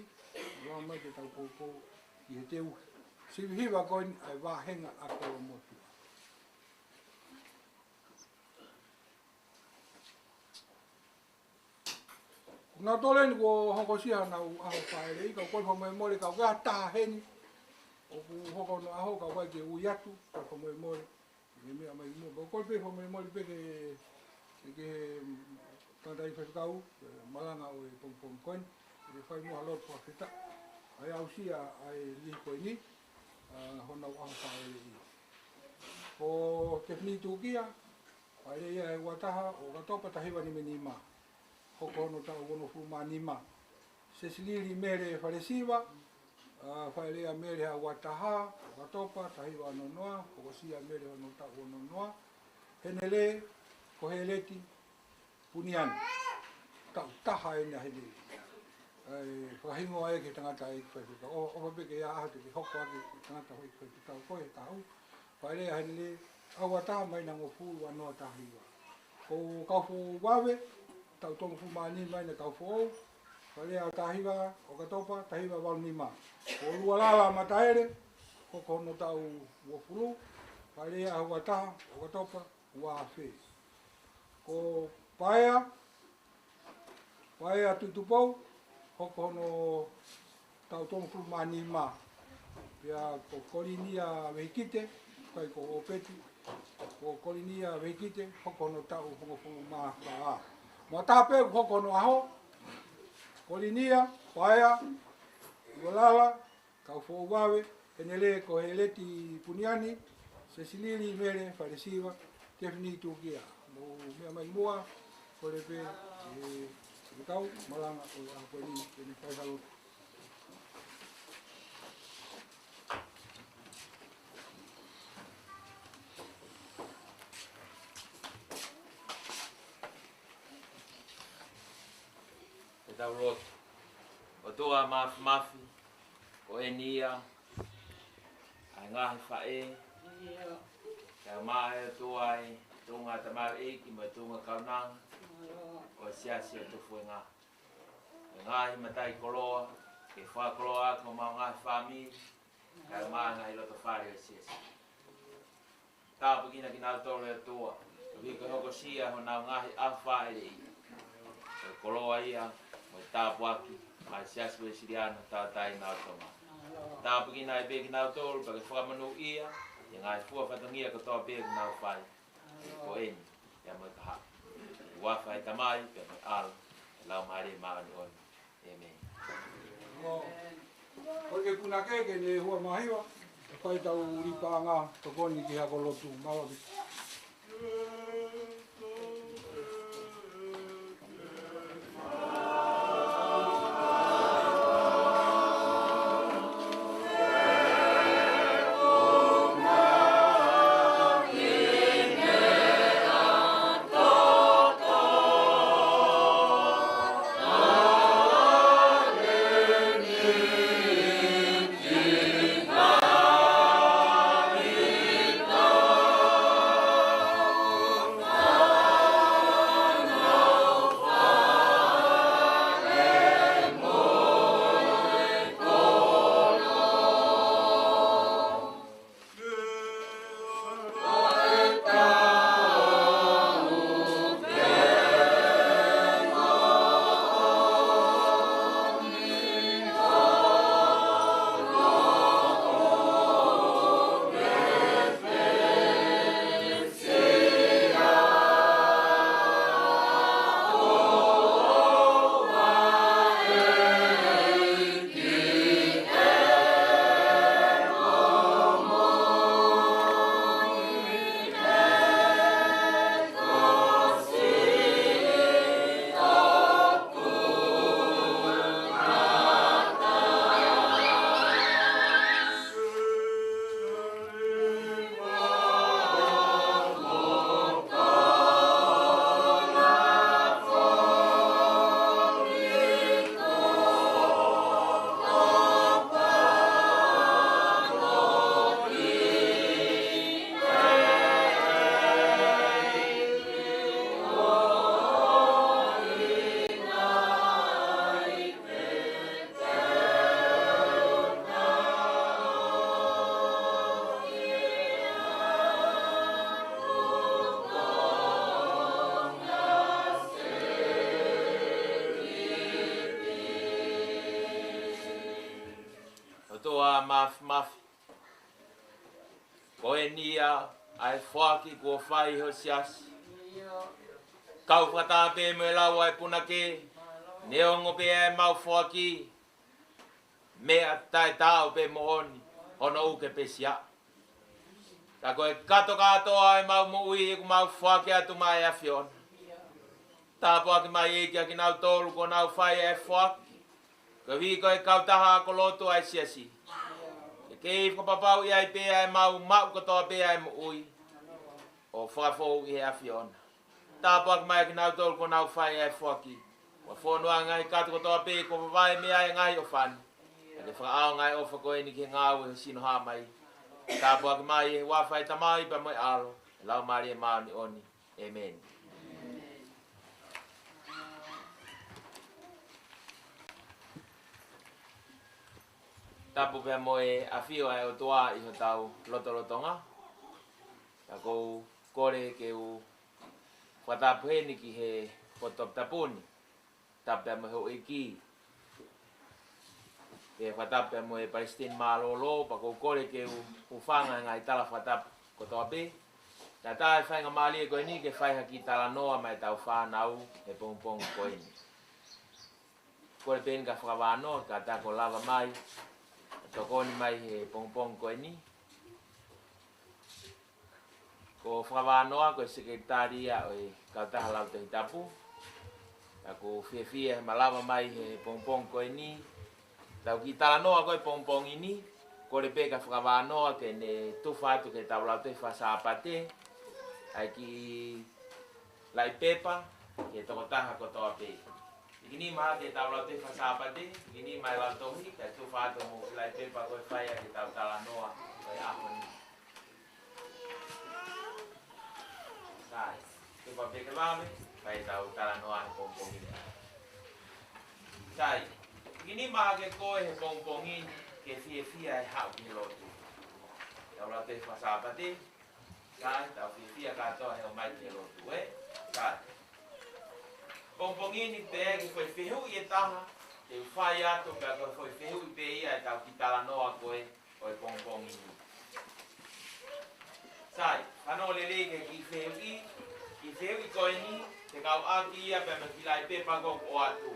lava mai ke tau poupou, ʻi he teu sivi hiva ko eni ʻa e vāhenga ʻa Kolomotuʻa. Ko kinautolu eni kuo hokosia honau ʻaho fāʻeleʻi, ka ʻoku ou kole fakamolemole, ka ʻoku ʻi ai ha taha heni ʻoku hoko hono ʻaho, ka ʻoku ʻikai ke ui atu, ka fakamolemole. Ke meʻa mai mo, ka ʻoku ou kole pē fakamolemole pē ki he, ki he, mm, tangataʻeiki faifekau, e, malanga ʻo e pongipongi ko eni, ke fai mo ha lotu fakafetaʻi. ʻA ia aʻusia ʻa e lī ko eni, ʻa, honau ʻaho fāʻeleʻi. Ko Tefini Tukia, fāʻeleʻi ia he ua taha ʻo ʻOkatopa taha hiva nima nima. Hoko hono taʻu onongofulu mā nima. Sesilili Mele Falesiva, ʻa, fāʻeleʻi ʻa Mele he ua taha, ʻOkatopa, taha hiva ono noa, hokosia ʻa Mele hono taʻu ono noa. Henele, ko Heleti Puniani. Taʻu taha ʻeni ʻa Henele. ʻE fakahingoa ia ki he tangataʻeiki faifekau. ʻO, ʻofa pē ke ʻi ai ha ʻaho te ke hoko ʻaki e tangataʻeiki faifekau ko e taʻu. Fakalea ʻa Henele, ʻaho ua taha māhina hongofulu ua noa taha hiva. Ko Kaufoʻou vave, taʻu tolungofulu mā nima ʻeni ʻa Kaufoʻou. Fakalea ʻaho taha hiva ʻOkatopa, taha hiva valu nima. Ko Lualala Mataele, hoko hono taʻu uofulu. Fakalea ʻaho ua taha ʻOkatopa, ua afe. Ko Paea, Paea Tuʻitupou, hoko hono taʻu tolungofulu mā nima. Pea ko Kolinia Vehikite, ʻikai ko ʻŌpeti, ko Kolinia Vehikite, hoko hono taʻu hongofulu mā fā. Mo e taha pē kuo hoko hono ʻaho, Kolinia, Paea, Lualala, Kaufoʻou vave, Henele ko Heleti Puniani, Sesilili Mele Falesiva, Tefini Tukia. Mou meʻa mai muʻa, kole pē, ʻe, ʻe kau malanga ʻo e ʻaho ko eni, ke ne fai ha lotu. Ke tau lotu. ʻOtua Mafimafi, ko eni ia ʻa e ngaahi faʻē, kae ʻumaʻā ʻe ʻOtua e tuʻunga tamaioʻeiki mo e tuʻunga kaunanga ʻo e siasi ʻo Tufuenga. Ko e ngaahi mataʻikoloa, ke fakakoloa ʻaki homau ngaahi fāmili, kae ʻumaʻā e ngaahi lotofale ʻo e siasi. Tāpuekina kinautolu ʻe ʻOtua, koeʻuhi ko e hokosia honau ngaahi ʻaho fāʻeleʻi. Ko e koloa ia, mo e tāpuaki, maʻa e Siasi Uēsiliana Tauʻatāina ʻo Tonga. Tāpuekina ai pē kinautolu, pea ke fakamonūʻia ʻi he ngaahi fua fatongia kotoa pē ʻoku nau fai. Ko eni, pea mo e taha. ʻI he huafa ʻo e Tamai, pea mo e ʻAlo, pea mo e Laumālie Māʻoniʻoni. ʻĒmeni. Ko e punake ke ne hua mahiva, ʻe fai ʻetau uli paʻanga tokoni ki he ako lotu. Mālō. ʻOtua Mafimafi, ko eni ia ʻa e foaki kuo fai ʻe ho siasi. Kau fakataha pē mo e lau ʻa e punake, neongo pē ʻemau foaki, meʻa taʻetaau pē moʻoni, hono ʻuke pē sia. Ka ko e kātoa kātoa ʻemau moʻui ʻoku mau foaki atu maʻa e ʻAfiona. Tāpuaki mai ʻEiki ʻa kinautolu kuo nau fai e foaki. Koeʻuhi ko e kautaha ako lotu ʻa e siasi. Ke kei fakapapauʻi ai pē ʻemau maʻu kotoa pē ʻa e moʻui. ʻo fakafou ʻi he ʻAfiona. Tāpuaki mai kinautolu kuo nau fai ʻa e foaki. Kuo fonua ngaahi katu kotoa pē kuo vavae mei ai ngaahi ʻofa ni. Pea ke fakaʻaonga ʻa e ʻofa ko eni ki he ngāue ʻo e sino hā mai. Tāpuaki mai ʻi he huafa ʻo e Tamai pea mo e ʻAlo, ʻa e Laumālie Māʻoniʻoni. ʻĒmeni. Tapu pea mo e ʻafio ʻa e ʻOtua ʻi hotau lotolotonga. Ka ʻoku ou kole ke u fakatapu heni ki he poto taputapu ni. Tapu pea mo e houʻeiki. Ke fakatapu pea mo e palesiteni mālōlō, pea ʻoku ou kole ke u hūfanga he ngaahi tala fakatapu kotoa pē. Kae ʻatā e faingamālie ko eni ke fai ha kiʻi talanoa maʻa ʻetau fānau he pongipongi ko eni. Kole pē eni ke fakavānoa, kātaki ʻo lava mai, tokoni mai he pongipongi ko eni. Ko Fakavānoa, ko e sekelitali ia ʻo e Kautaha Lautohi Tapu. Pea ʻoku ou fiefia he malava mai he pongipongi ko eni. Tau kiʻi talanoa ko e pongipongi ni, kole pē kia Fakavānoa ke ne tufa atu ki heʻetau Lautohi Faka-Sāpate ʻa e kiʻi laʻi pepa ki he tokotaha kotoa pē. Hiki nima ki heʻetau Lautohi Faka-Sāpate, hiki nima e lautohi, kae tufa atu mo e kiʻi laʻi pepa ko e fai ʻaki ʻetau talanoa ko e ʻaho ni. Sai, tufa pē ke vave, fai ʻetau talanoa he pongipongi ni. Sai, hiki nima ke koe he pongipongi ni ke fiefia he haʻu ki he lotu. ʻEtau Lautohi Faka-Sāpate, sai, tau fiefia kātoa he ō mai ki he lotu, ē? Sai. Pongipongi ni pē ke fai fehuʻi ʻe taha, te u fai atu pea ko e fai fehuʻi pē ia ʻetau kiʻi talanoa ko e ʻo e pongipongi ni. Sai, fanongo lelei ki he kiʻi fehuʻi, kiʻi fehuʻi ko eni, te kau ʻaki ia pea mo e kiʻi laʻi pepa ʻoku ʻoatu.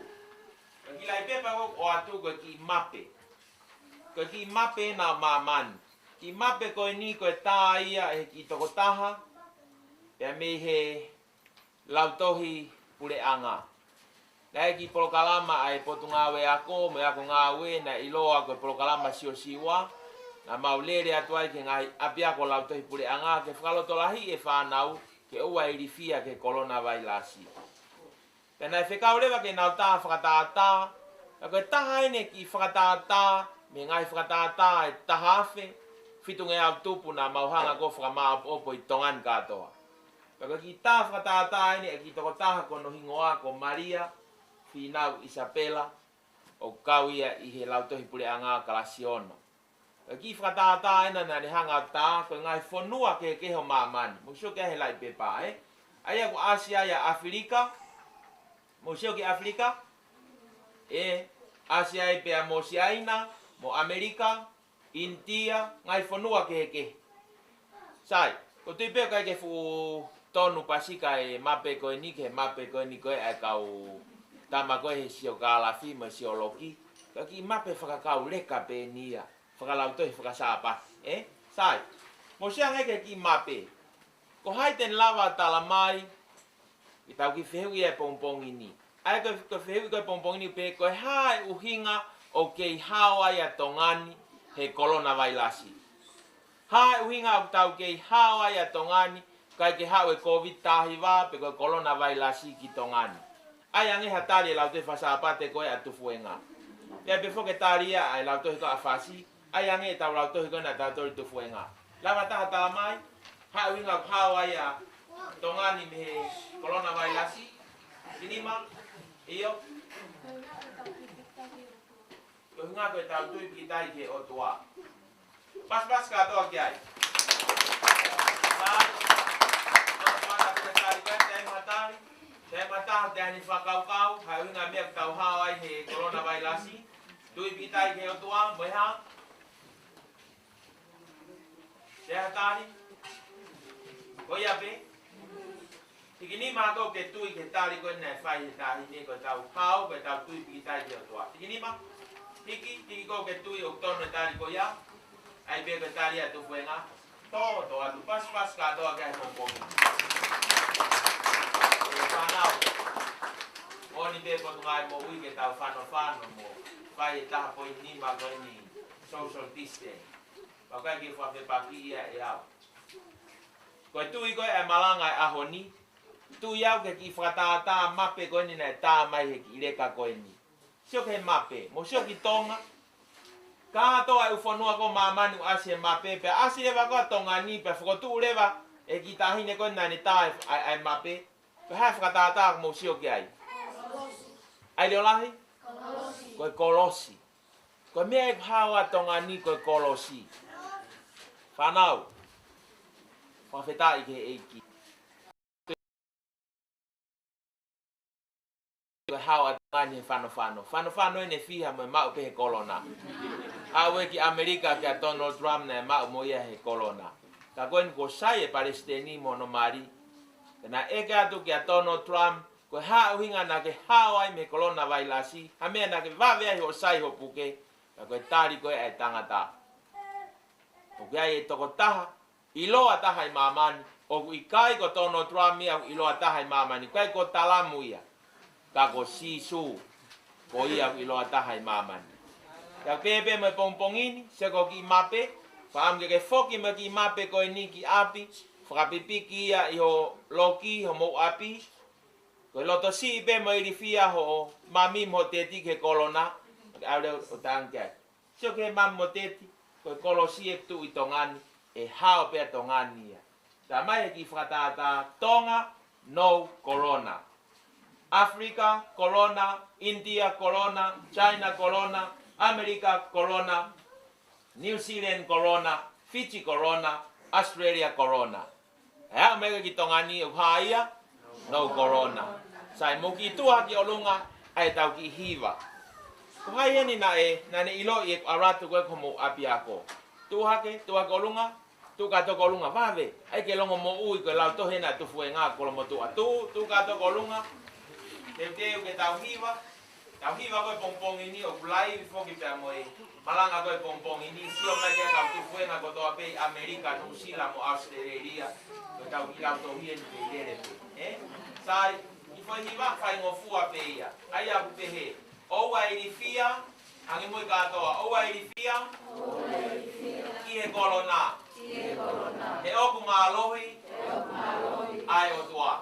Ko e kiʻi laʻi pepa ʻoku ʻoatu ko e kiʻi mape. Ko e kiʻi mape ena ʻo māmani. Kiʻi mape ko eni ko e tā ia ʻe he kiʻi tokotaha, pea mei he Lautohi Puleʻanga. Naʻe ʻi ai e kiʻi polokalama ʻa e Potungāue Ako mo e Ako Ngāue naʻe ʻiloa ko e polokalama Siosiua. Naʻa mau lele atu ai ki he ngaahi ʻapiako Lautohi Puleʻanga ke fakalotolahiʻi e fānau ke ʻoua ʻe ilifia ki he kolonavailasi. Pea naʻe fekau leva ke nau tā fakatātā, ka ko e taha eni e kiʻi fakatātā mei he ngaahi fakatātā ʻe taha afe fitungeau tupu naʻa mau hanga ʻo fakamāʻopoʻopo ʻi Tonga ni kātoa. Pea ko e kiʻi tā fakatātā eni ʻa e kiʻi tokotaha ko hono hingoa ko Malia Fīnau ʻIsapela, ʻoku kau ia ʻi he Lautohi Puleʻanga kalasi ono. Ko e kiʻi fakatātā ena naʻa ne hanga ʻo tā ko e ngaahi fonua kehekehe ʻo māmani. Mou sio ki ai he laʻi pepa, ē? ʻA ia ʻoku ʻasi ai ʻa ʻAfilika. Mou sio ki ʻAfilika. ʻE ʻasi ai pea mo Siaina, mo ʻAmelika, ʻInitia, ngaahi fonua kehekehe. Sai, ʻoku ou tui pē ʻoku ʻikai ke fuʻu tonu pasika e mape ko eni ki he mape ko eni ko e ʻa e kau tama ko ē he siokālafi mo e sioloki. Ko e kiʻi mape fakakauleka pē eni ia, fakalautohi fakasāpate, ē? Sai, mou sio ange ki he kiʻi mape. Ko hai te ne lava ʻo tala mai ʻetau kiʻi fehuʻi ʻa e pongipongi ni. ʻA ia ko e, ko e fehuʻi ko e pongipongi ni pē, ko e hā e ʻuhinga ʻoku kei hao ai ʻa Tonga ni he kolonavailasi? Hā e ʻuhinga ʻoku tau kei hao ai ʻa Tonga ni, ʻikai ke haʻu e Kōviti taha hiva pe ko e kolonavailasi ki Tonga ni? ʻAi ange ha tali e Lautohi Fakasāpate ko ē ʻa Tufuenga. Pea pehē foki e tali ia ʻa e Lautohi ko ē ʻa Fasi, ʻai ange ʻetau Lautohi ko ē naʻa tau toli Tufuenga. Lava taha tala mai, hā e ʻuhinga ʻoku hao ai ʻa Tonga ni mei he kolonavailasi? Hiki nima, ʻio. Ko e ʻuhinga ko ʻetau tui pīkitai ki he ʻOtua. Pasipasi kātoa ki ai. Sai. Tau fana pē tali ko ē, taimi ʻe taha, taimi ʻe taha te ne fakakaukau, hā e ʻuhinga e meʻa ʻoku tau hao ai he kolonavailasi? Tui pīkitai ki he ʻOtua, mo e hā? Te ha tali? Ko ia pē? Hiki nima koe ke tui ki he tali ko ē naʻe fai ʻe he taʻahine ko ʻetau hao, ko ʻetau tui pīkitai ki he ʻOtua. Hiki nima? Hiki, hiki koe ke tui ʻoku tonu e tali ko ia. ʻAi pē ko e tali ʻa Tufuenga. Tō, tō atu pasipasi kātoa ki ai he pongipongi. ʻE fānau. Moʻoni pē Potungāue Moʻui ke tau fanofano mo fai e taha poini nima ko eni social distance. Pea ʻikai ke fakafepakiʻi ia ʻe au. Ko e tui ko ē ʻa e malanga ʻo e ʻaho ni, tui au ki he kiʻi fakatātā mape ko eni naʻe tā mai he kiʻi leka ko eni. Sio ki he mape, mou sio ki Tonga. Kātoa e ʻū fonua ko ē ʻo māmani ʻoku ʻasi he mape, pea ʻasi leva ko ē ʻa Tonga ni, pea fokotuʻu leva ʻe he kiʻi taʻahine ko ē naʻa ne tā e, ʻa e, ʻa e mape. Ko e hā e fakatātā ʻoku mou sio ki ai? ʻAi leʻo lahi? Ko e kolosi. Ko e meʻa ʻoku hao ai ʻa Tonga ni ko e kolosi. Fānau, fakafetaʻi ki he ʻEiki. Ko e hao ʻa Tonga ni he fanofano. Fanofano eni ʻe fiha mo e maʻu pē he kolona. Aʻu ē ki ʻAmelika kia Donald Trump naʻe maʻu mo ia he kolona. Ka ko eni kuo sai e palesiteni mo hono mali. Ka naʻe ʻeke atu kia Donald Trump, ko e hā e ʻuhinga naʻa ke hao ai mei he kolona vailasi, ha meʻa naʻa ke vave ai hoʻo sai ho puke, ka ko e tali ko ē ʻa e tangata. ʻOku ʻi ai e tokotaha ʻiloa taha ʻi māmani, ʻoku ʻikai ko Donald Trump ia ʻoku ʻiloa taha ʻi māmani, ʻikai ko Talamu ia, ka ko Sīsū, ko ia ʻoku ʻiloa taha ʻi māmani. Pea pehē pē mo e pongipongi ni, sio ki he kiʻi mape, fakaʻamu ke ke foki mo e kiʻi mape ko eni ki ʻapi, fakapipiki ia ʻi ho loki, homou ʻapi, ko e loto siʻi pē mo e ilifia hoʻo mami mo e teti ki he kolona, ʻalu ʻo tangi ai. Sio ki he mami mo e teti, ko e kolosi ʻoku tuʻu ʻi Tonga ni, ʻe hao pē ʻa Tonga ni ia. Tā mai he kiʻi fakatātā, Tonga, no kolona. ʻAfilika, kolona, ʻInitia, kolona, China, kolona, ʻAmelika, kolona, New Zealand, kolona, Fiji, kolona, Australia, kolona. ʻE aʻu mai ki Tonga ni ʻoku hā ia, no kolona. Sai, mou kiʻi tuʻu hake ʻolunga, ʻai ʻetau kiʻi hiva. Ko hai eni naʻe, naʻa ne ʻiloʻi ʻeku ʻalu atu ko ē ki homou ʻapiako? Tuʻu hake, tuʻu hake ʻolunga, tuʻu kātoa ki ʻolunga, vave. ʻAi ke longomoʻui ko e lautohi ena ʻa Tufuenga Kolomotuʻa. Tuʻu, tuʻu kātoa ki ʻolunga. Teuteu ke tau hiva. Tau hiva ko ē pongipongi ni ʻoku laivi foki pea mo e malanga ko ē pongipongi ni, sio mai ki he kau Tufuenga kotoa pē ʻi ʻAmelika, Nuʻusila mo ʻAositelēlia, ko ʻetau kiʻi lautohi eni pē lele pē. Ē? Sai, kiʻi foʻi hiva faingofua pē ia. ʻA ia ʻoku pehē, ʻoua ʻe ilifia, hangē mo e kātoa, ʻoua ʻe ilifia ki he kolona. He ʻoku mālohi ʻa e ʻOtua.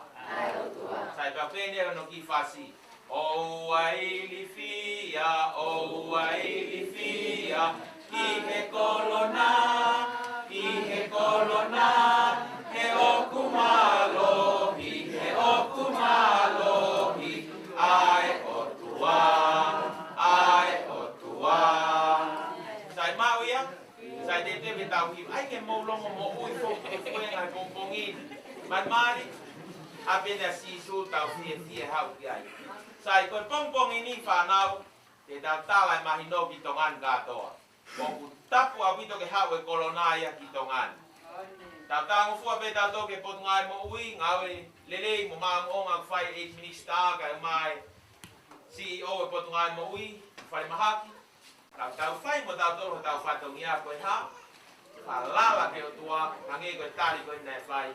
Sai, pea pehē ni hono kiʻi fasi. ʻOua ʻe ilifia, ʻoua ʻe ilifia, ki he kolona, ki he kolona, he ʻoku mālohi, he ʻoku mālohi ʻa e ʻOtua, ʻa e ʻOtua. Sai, maʻu ia? Sai, teuteu ke tau hiva. ʻAi ke mou longomoʻui foki Tufuenga he pongipongi ni. Mali mali, ʻa pē ena ʻa Sīsū tau fiefia haʻu ki ai. Sai, ko e pongipongi ni fānau, te tau tala e mahino ki Tonga ni kātoa. ʻOku tapu ʻaupito ke haʻu e kolona ia ki Tonga ni. Tau talangofua pē tautolu ki he Potungāue Moʻui, ngāue lelei mo māʻongoʻonga ʻoku fai ʻe he ʻEiki Minisitā kae ʻumaʻā e C E O e Potungāue Moʻui, falemahaki. Tau, tau fai mo tautolu hotau fatongia ko e hā? Falala ki he ʻOtua, hangē ko e tali ko ē naʻe fai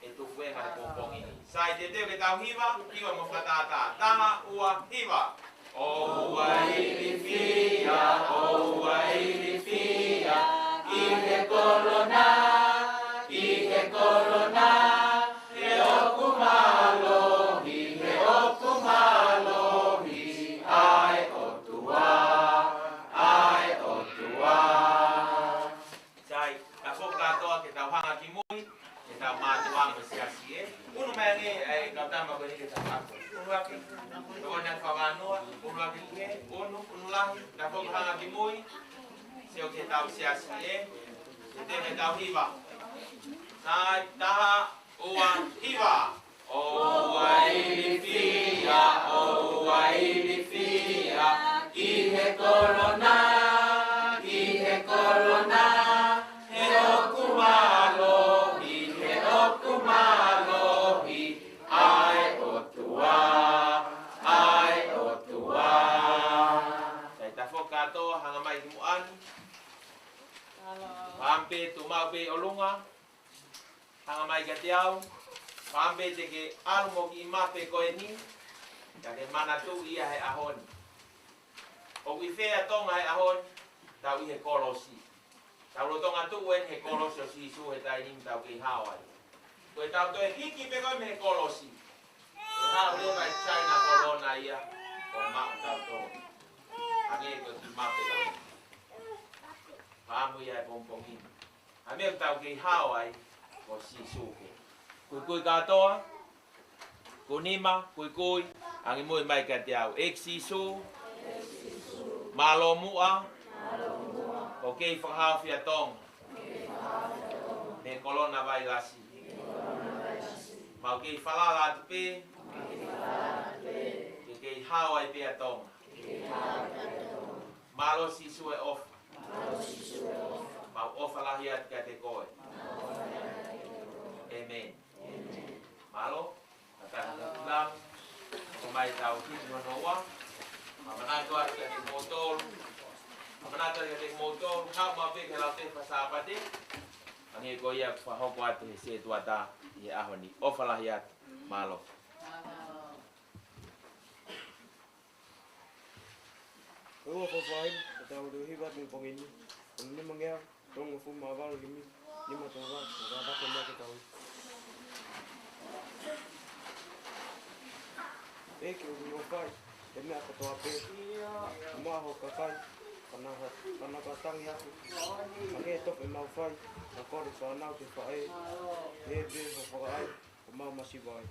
ʻe Tufuenga he pongipongi ni. Sai, teuteu ke tau hiva, hiva mo fakatātā. Taha, ua, hiva. ʻOua ʻe ilifia, ʻoua ʻe ilifia, ki he kolona, ki he kolona, he ʻoku mālohi, he ʻoku mālohi ʻa e ʻOtua, ʻa e ʻOtua. Sai, tafoki kātoa ke tau hanga ki mui, ke tau mātuʻa mo e siasi, ē. Unu mai angē, ē, kau tama ko eni ke tau ako. Unu hake. Tokoni ʻa e fakavanua, unu hake ki hē, unu, unu lahi, tafoki hanga ki mui, sio ki heʻetau siasi, ē. Teuteu ke tau hiva. Sai, taha, ua, hiva. ʻOua ʻe ilifia, ʻoua ʻe ilifia, ki he kolona, ki he kolona, he ʻoku mālohi, he ʻoku mālohi ʻa e ʻOtua, ʻa e ʻOtua. Sai, tafoki kātoa, hanga mai ki muʻa ni, pea pē tuʻu maʻu pē ʻi ʻolunga. Hanga mai kiate au, pea pē te ke ʻalu mo e kiʻi mape ko eni, ka ke manatuʻi ia he ʻaho ni. ʻOku ʻi fē ʻa Tonga he ʻaho ni? Tau ʻi he kolosi. Tau lolotonga tuʻu eni he kolosi ʻo Sīsū he taimi ni tau kei hao ai. Ko e tau toe hiki pē ko ē mei he kolosi, ʻe haʻu leva e China corona ia ʻo maʻu tautolu. Hangē ko e kiʻi mape ko ē. Fakaʻamu ia he pongipongi ni. ʻA e meʻa ʻoku tau kei hao ai, ko Sīsū pē. Kuikui kātoa, kuo nima, kuikui, angimuʻi mai kiate au. ʻEiki Sīsū, mālō muʻa, ʻoku kei fakahaofi ʻa Tonga mei he coronavirus. Mau kei falala atu pē, ke kei hao ai pē ʻa Tonga. Mālō Sīsū e ʻofa. Mau ʻofa lahi atu kiate koe. ʻĒmeni. Mālō. Mālō. Ka tau lau, ʻomai tau hiki hono ua. Mou manatu atu kiate kimoutolu. Mou manatu atu kiate kimoutolu. Haʻu maʻu pē ke lau te fa Sāpate. Hangē ko ia kuo fakahoko atu he setuata ʻi he ʻaho ni. ʻOfa lahi atu. Mālō. Ko e ua fo fai, ʻe tau ʻilo hiva ni pongi ni. Ko e nima ngeau, tolungofulu mā valu himi, nima tolu ua, ʻo ka ʻatā mai ke tau. ʻEiki ʻoku ke fai, ʻa e meʻa kotoa pē, ʻumaʻā ho kakai, ka nau, ka nau ka tangi atu. Ka ke tope mau fai, ka kole fānau ke faʻē, ʻe pē ho fakaʻai, ʻo mau masiva ai.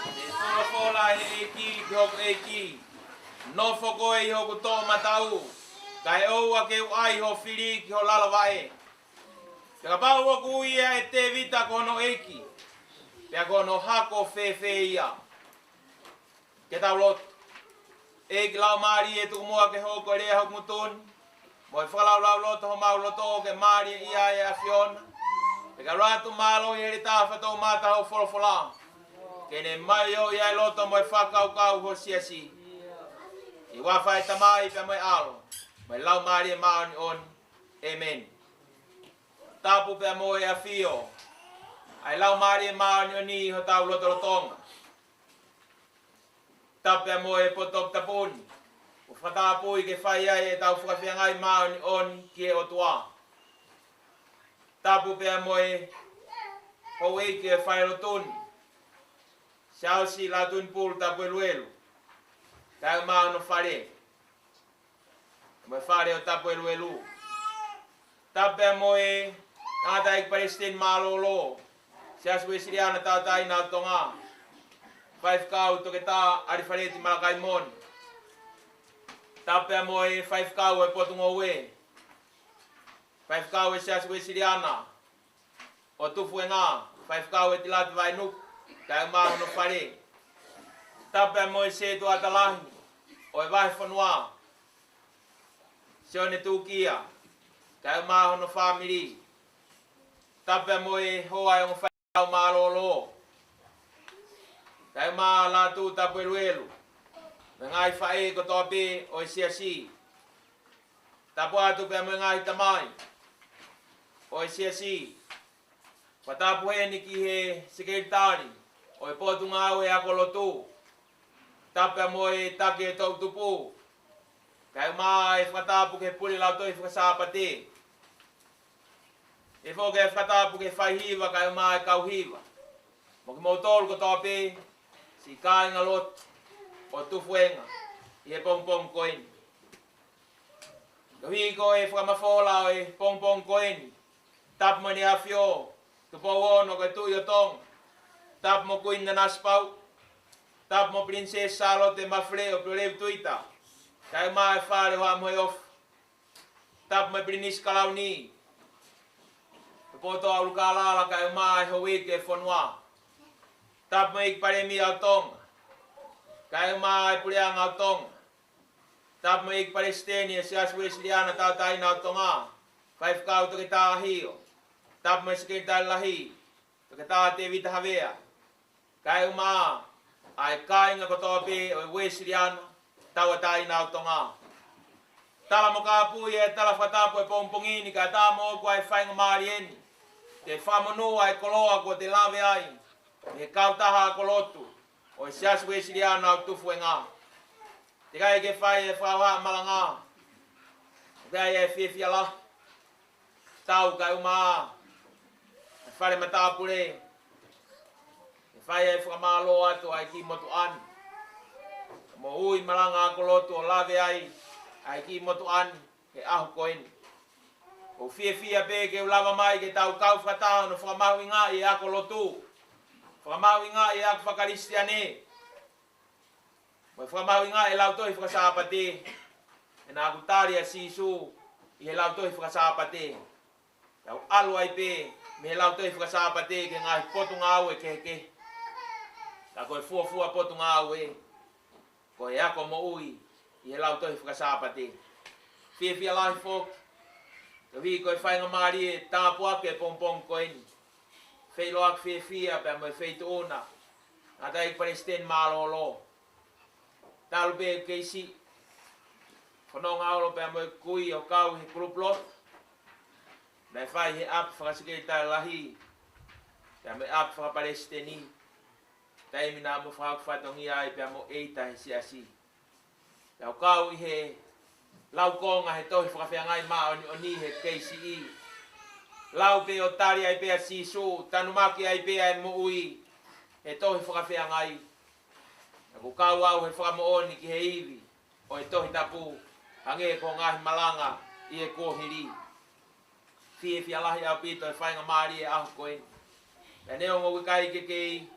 Ko e folofola ʻa e ʻEiki ki hoku ʻEiki: Nofo koe ʻi hoku toʻomataʻu, kae ʻoua ke u ʻai ho fili ki ho lalo vaʻe. Pea kapau ʻoku ui ia ʻe Tēvita ko hono ʻeiki, pea ko hono hako fēfē ia? Ke tau lotu. ʻEiki laumālie tuku muʻa ke hoko e lea hoku ngutu ni, mo e fakalaulauloto homau loto ke mālieʻia ai e ʻAfiona. Pea ke ʻalu atu mālohi he ʻikai toe mata hoʻo folofola, ke ne maʻu ia ʻi he loto mo e fakakaukau ho siasi. ʻI he huafa ʻo e Tamai pea mo e ʻAlo mo e Laumālie Māʻoniʻoni. ʻĒmeni. Tapu pea mo e ʻafio ʻa e Laumālie Māʻoniʻoni ʻi hotau lotolotonga. Tapu pea mo e potu tapu ni kuo fakatapui ke fai ai ʻetau fakafeangai māʻoniʻoni ki he ʻOtua. Tapu pea mo e houʻeiki ʻo e falelotu ni, Siaosi Lātūnipulu Tapueluelu, kae ʻumaʻā hono fale, mo e fale ʻo Tapueluelu. Tapu pea mo e tangataʻeiki palesiteni mālōlō Siasi Uēsiliana Tauʻatāina ʻo Tonga, Faifekau Toketā ʻAlifeleti Malakai Moni. Tapu pea mo e faifekau ʻo e Potungāue, faifekau ʻo e Siasi Uēsiliana ʻo Tufuenga, Faifekau ʻEtilati Vainuku, kae ʻumaʻā hono fale. Tapu pea mo e sētuata lahi ʻo e vahefonua, Sione Tūkia, kae ʻumaʻā hono fāmili. Tapu pea mo e hoa ʻo e ongo faifekau mālōlō, kae ʻumaʻā Lātū Tapueluelu, mo e ngaahi faʻē kotoa pē ʻo e siasi. Tapu atu pea mo e ngaahi tamai ʻo e siasi. Fakatapu heni ki he sekelitali ʻo e Potungāue Ako Lotu. Tapu pea mo e taki ʻo e toʻutupu, kae ʻumaʻā e fakatapu ki he pule lautohi faka-Sāpate. ʻI he foki e fakatapu ki he faihiva kae ʻumaʻā e kau hiva, mo kimoutolu kotoa pē siʻi kāingalotu ʻo Tufuenga ʻi he pongipongi ko eni. Koeʻuhi ko e fakamafola ʻo e pongipongi ko eni, tapu mo ʻEne ʻAfio Tupou Ono ko e Tuʻi ʻo Tonga. Tapu mo Kuini Nanasipauʻu. Tapu mo Pilinisesi Sālote Mafeleʻo Puleʻutuita, kae ʻumaʻā e Fale ʻo Haʻa Moheofo. Tapu mo e Pilinisi Kalauni, Tupoutoʻa ʻUlukālala, kae ʻumaʻā e houʻeiki ʻo e fonua. Tapu mo e ʻEiki Palēmia ʻo Tonga, kae ʻumaʻā e Puleʻanga ʻo Tonga. Tapu mo e ʻEiki Palesiteni ʻo e Siasi Uēsiliana Tauʻatāina ʻo Tonga, Faifekau Toketā ʻAhio. Tapu mo e Sekelitali Lahi, Toketā Tēvita Havea, kae ʻumaʻā e kāinga kotoa pē ʻo e Uēsiliana Tauʻatāina ʻo Tonga. Tala mo kāpui e tala fakatapu ʻo e pongipongi ni, kae ʻatā moʻoku ʻa e faingamālie ni ke fakamonū ʻa e koloa kuo te lave ai mei he kautaha ako lotu ʻo e Siasi Uēsiliana ʻo Tufuenga. Teʻeki ai ke fai e fakahā malanga, ʻoku ʻi ai e fiefia lahi, tau kae ʻumaʻā e fale matāpule, ke fai e fakamālō atu ʻa e kiʻi motuʻa ni, moʻui malanga ako lotu ʻo lave ai ʻa e kiʻi motuʻa ni he ʻaho ko eni. ʻOku ou fiefia pē ke u lava mai ke tau kau fakataha ʻo fakamahuʻingaʻi e ako lotu, fakamahuʻingaʻi e ako fakakalisitiane, mo e fakamahuʻingaʻi e lautohi faka-Sāpate. He naʻa ku tali ʻa Sīsū ʻi he lautohi faka-Sāpate. Tau ʻalu ai pē mei he lautohi faka-Sāpate ki he ngaahi potungāue kehekehe, ka ko e fuofua potungāue ko e ako moʻui ʻi he lautohi faka-Sāpate. Fiefia lahi foki koeʻuhi ko e faingamālie tāpuaki e pongipongi ko eni. Feʻiloaki fiefia pea mo e Feituʻuna, tangataʻeiki palesiteni mālōlō, talu pē Keisi, fononga holo pea mo e kui ʻo kau he kulupu lotu naʻe fai he ʻapi fakasekelitali lahi pea mo e ʻapi fakapalesiteni, taimi naʻa mo fakahoko fatongia ai pea mo ʻeita he siasi. Pea u kau ʻi he laukonga he tohi Fakafeangai Māʻoniʻoni he K C E. Lau pē ʻo tali ai pē ʻa Sīsū, tanumaki ai pē ʻa e moʻui he tohi Fakafeangai. Naʻa ku kau au he fakamoʻoni ki he ivi ʻo e Tohi Tapu, hangē ko e ngaahi malanga ʻi he kuohili. Fiefia lahi ʻaupito e faingamālie e ʻaho ko eni. Pea neongo ʻoku ʻikai ke kei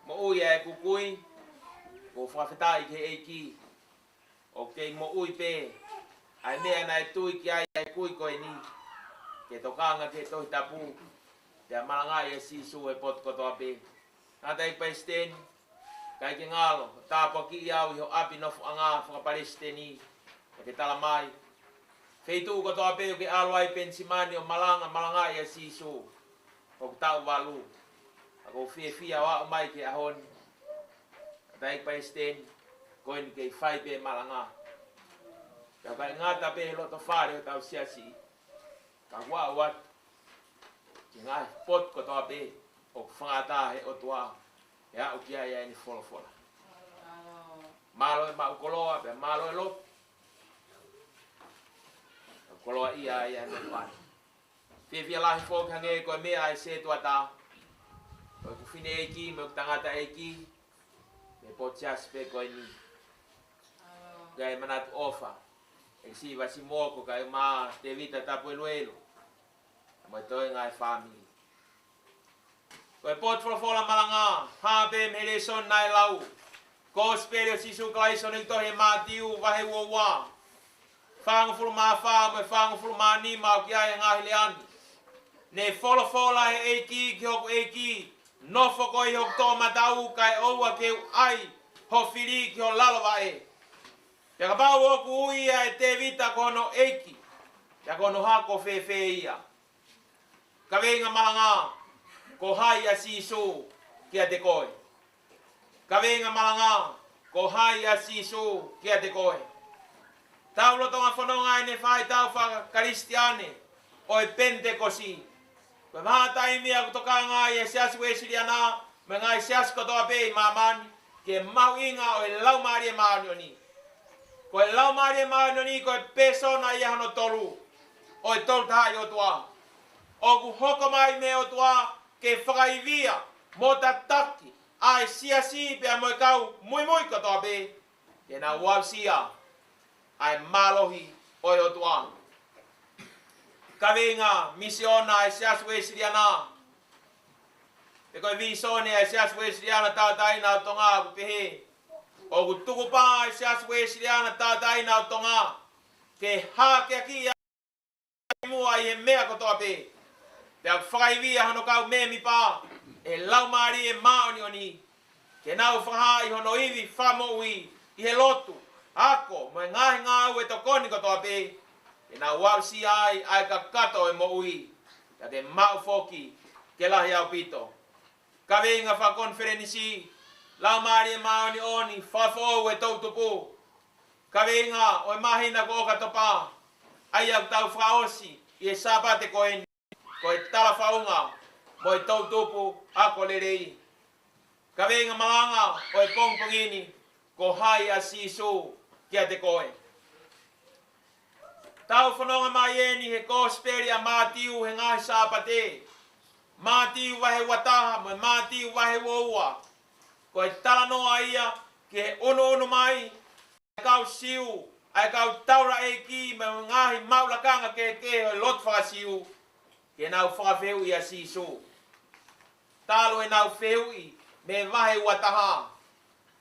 moʻui ʻa ʻeku kui, ʻoku ou fakafetaʻi ki he ʻEiki ʻoku kei moʻui pē ʻa e meʻa naʻe tui ki ai ʻa e kui ko eni, ke tokanga ki he Tohi Tapu pea malangaʻi ʻa Sīsū he potu kotoa pē. Tangataʻeiki palesiteni, ʻikai ke ngalo, tāpuakiʻi au ʻi hoʻo ʻapi nofoʻanga fakapalesiteni, pea ke tala mai, feituʻu kotoa pē ʻoku ke ʻalu ai Penisimani ʻo malanga, malangaʻi ʻa Sīsū. ʻOku taʻu valu. Ka ʻoku ou fiefia ʻo aʻu mai ki he ʻaho ni, tangataʻeiki palesiteni, ko eni kei fai pē malanga. Pea ʻikai ngata pē he loto fale ʻo hotau siasi, ka ʻoku aʻu atu ki he ngaahi potu kotoa pē ʻoku fakaʻatā he ʻOtua, ʻe aʻu ki ai ʻa ʻene folofola. Mālō e maʻu koloa, pea mālō e lotu. Koloaʻia ai ʻa e meʻa. Fiefia lahi foki hangē ko e meʻa ʻa e sētuata. Ko ʻeku fineʻeiki mo ʻeku tangataʻeiki, mei he potu siasi pē ko eni. Kae manatu ʻofa ʻEiki Siva Simoko, kae ʻumaʻā Tēvita Tapueluelu, mo e toenga e fāmili. Ko e potu folofola malanga, hā pē mei he lēsoni naʻe lau, Kosipeli ʻo Sīsū Kalaisi ʻo ne tohi ʻe Mātiu vahe uaua, fāngofulu mā fā mo e fāngofulu mā nima ʻoku ʻi ai e ngaahi lea ni. Ne folofola ʻe he ʻEiki ki hoku ʻEiki, nofo koe ʻi hoku toʻomataʻu kae ʻoua ke u ʻai ho fili ki ho lalo vaʻe. Pea kapau ʻoku ui ia ʻe Tēvita ko hono ʻeiki, pea ko hono hako fēfē ia? Kaveinga malanga, ko hai ʻa Sīsū kiate koe? Kaveinga malanga, ko hai ʻa Sīsū kiate koe? Tau lolotonga fononga ʻi he faʻahitaʻu faka-Kalisitiane ʻo e Penitekosi. Ko e vahaʻa taimi ʻoku tokanga ai e Siasi Uēsiliana mo e ngaahi siasi kotoa pē ʻi māmani ki he mahuʻinga ʻo e Laumālie Māʻoniʻoni. Ko e Laumālie Māʻoniʻoni ko e pēsona ia hono tolu ʻo e Tolu Tahaʻi ʻOtua. ʻOku hoko mai mei he ʻOtua ke fakaivia mo tataki ʻa e siasi pea mo e kau muimui kotoa pē, ke nau aʻusia ʻa e mālohi ʻo e ʻOtua. Kaveinga misiona ʻa e Siasi Uēsiliana, pe ko e vīsone ʻa e Siasi Uēsiliana Tauʻatāina ʻo Tonga, ʻoku pehē: ʻOku tukupā ʻa e Siasi Uēsiliana Tauʻatāina ʻo Tonga ke hākeakiʻi ʻa e muʻa ʻi he meʻa kotoa pē, pea fakaivia hono kau mēmipa ʻe he Laumālie Māʻoniʻoni, ke nau fakahaaʻi hono ivi fakamoʻui ʻi he lotu, ako, mo e ngaahi ngāue tokoni kotoa pē, ke nau aʻusia ai ʻa e kakato ʻo e moʻui, pea ke maʻu foki ke lahi ʻaupito. Kaveinga fakakonifelenisi, Laumālie Māʻoniʻoni, fakafoʻou e toʻutupu. Kaveinga ʻo e māhina ko ʻOkatopa, ʻa ia ʻoku tau fakaʻosi ʻi he Sāpate ko eni, ko e talafaʻunga mo e toʻutupu ako lelei. Kaveinga malanga ʻo e pongipongi ni, ko hai ʻa Sīsū kiate koe? Tau fononga mai eni he Kosipeli ʻa Mātiu he ngaahi Sāpate, Mātiu vahe uataha mo e Mātiu vahe uaua. Ko e talanoa ia ki he ʻunuʻunu mai ʻa e kau Siu, ʻa e kau taulaʻeiki mo e ngaahi maʻu lakanga kehekehe ʻo e lotu faka-Siu, ke nau fakafehuʻi ʻa Sīsū. Talu ʻenau fehuʻi mei he vahe uataha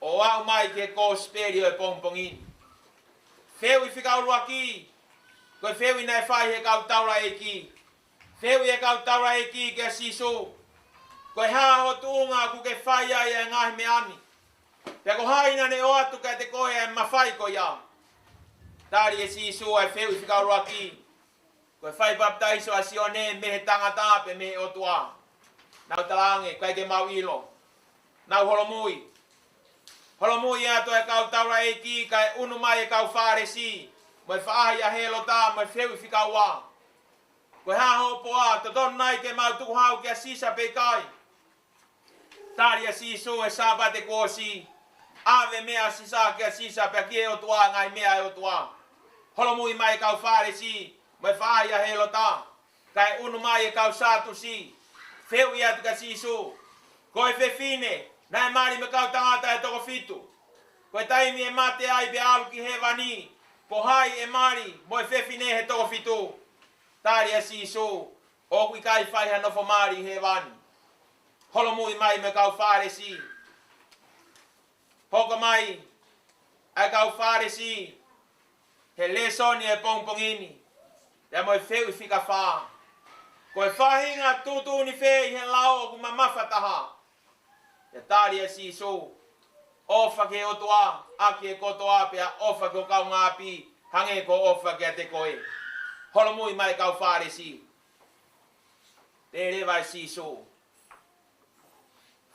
ʻo aʻu mai ki he Kosipeli ʻo e pongipongi ni. Fehuʻi fika ʻuluaki, ko e fehuʻi naʻe fai ʻe he kau taulaʻeiki. Fehuʻi ʻe he kau taulaʻeiki kia Sīsū: Ko e hā ho tuʻunga ʻoku ke fai ai ʻa e ngaahi meʻa ni? Pea ko hai naʻa ne ʻoatu kiate koe ʻa e mafai ko ia? Tali ʻe Sīsū ʻa e fehuʻi fika ʻuluaki: Ko e fai papitaiso ʻa Sione mei he tangata pe mei he ʻOtua? Nau talaange: ʻIkai ke mau ʻilo. Nau holomui. Holomui atu ʻa e kau taulaʻeiki kae ʻunu mai e kau Fālesi mo e faʻahi ʻa Hēlota mo e fehuʻi fika ua: Ko e hā hoʻo poa? Totonu nai ke mau tukuhau kia Sisa pe ʻikai? Tali ʻa Sīsū he Sāpate kuo ʻosi: ʻAve meʻa ʻa Sisa kia Sisa, pea ki he ʻOtua ʻa e ngaahi meʻa ʻa e ʻOtua. Holomui mai e kau Fālesi mo e faʻahi ʻa Hēlota, kae ʻunu mai e kau Sātusi. Fehuʻi atu kia Sīsū: Ko e fefine naʻe mali mo e kau tangata ʻe toko fitu, ko e taimi ʻe mate ai pea ʻalu ki hēvani, ko hai ʻe mali mo e fefine he toko fitu? Tali ʻa Sīsū: ʻOku ʻikai fai ha nofo mali ʻi hēvani. Holomui mai mo e kau Fālesi. Hoko mai ʻa e kau Fālesi he lēsoni ʻo e pongipongi ni, pea mo e fehuʻi fika fā: Ko e faʻahinga tuʻutuʻuni fē ʻi he lao ʻoku mamafa taha? Pea tali ʻa Sīsū: ʻOfa ki he ʻOtua ʻaki e kotoa, pea ʻofa ki ho kaungāʻapi hangē ko hoʻo ʻofa kiate koe. Holomui mai e kau Fālesi. Pehē leva ʻe Sīsū: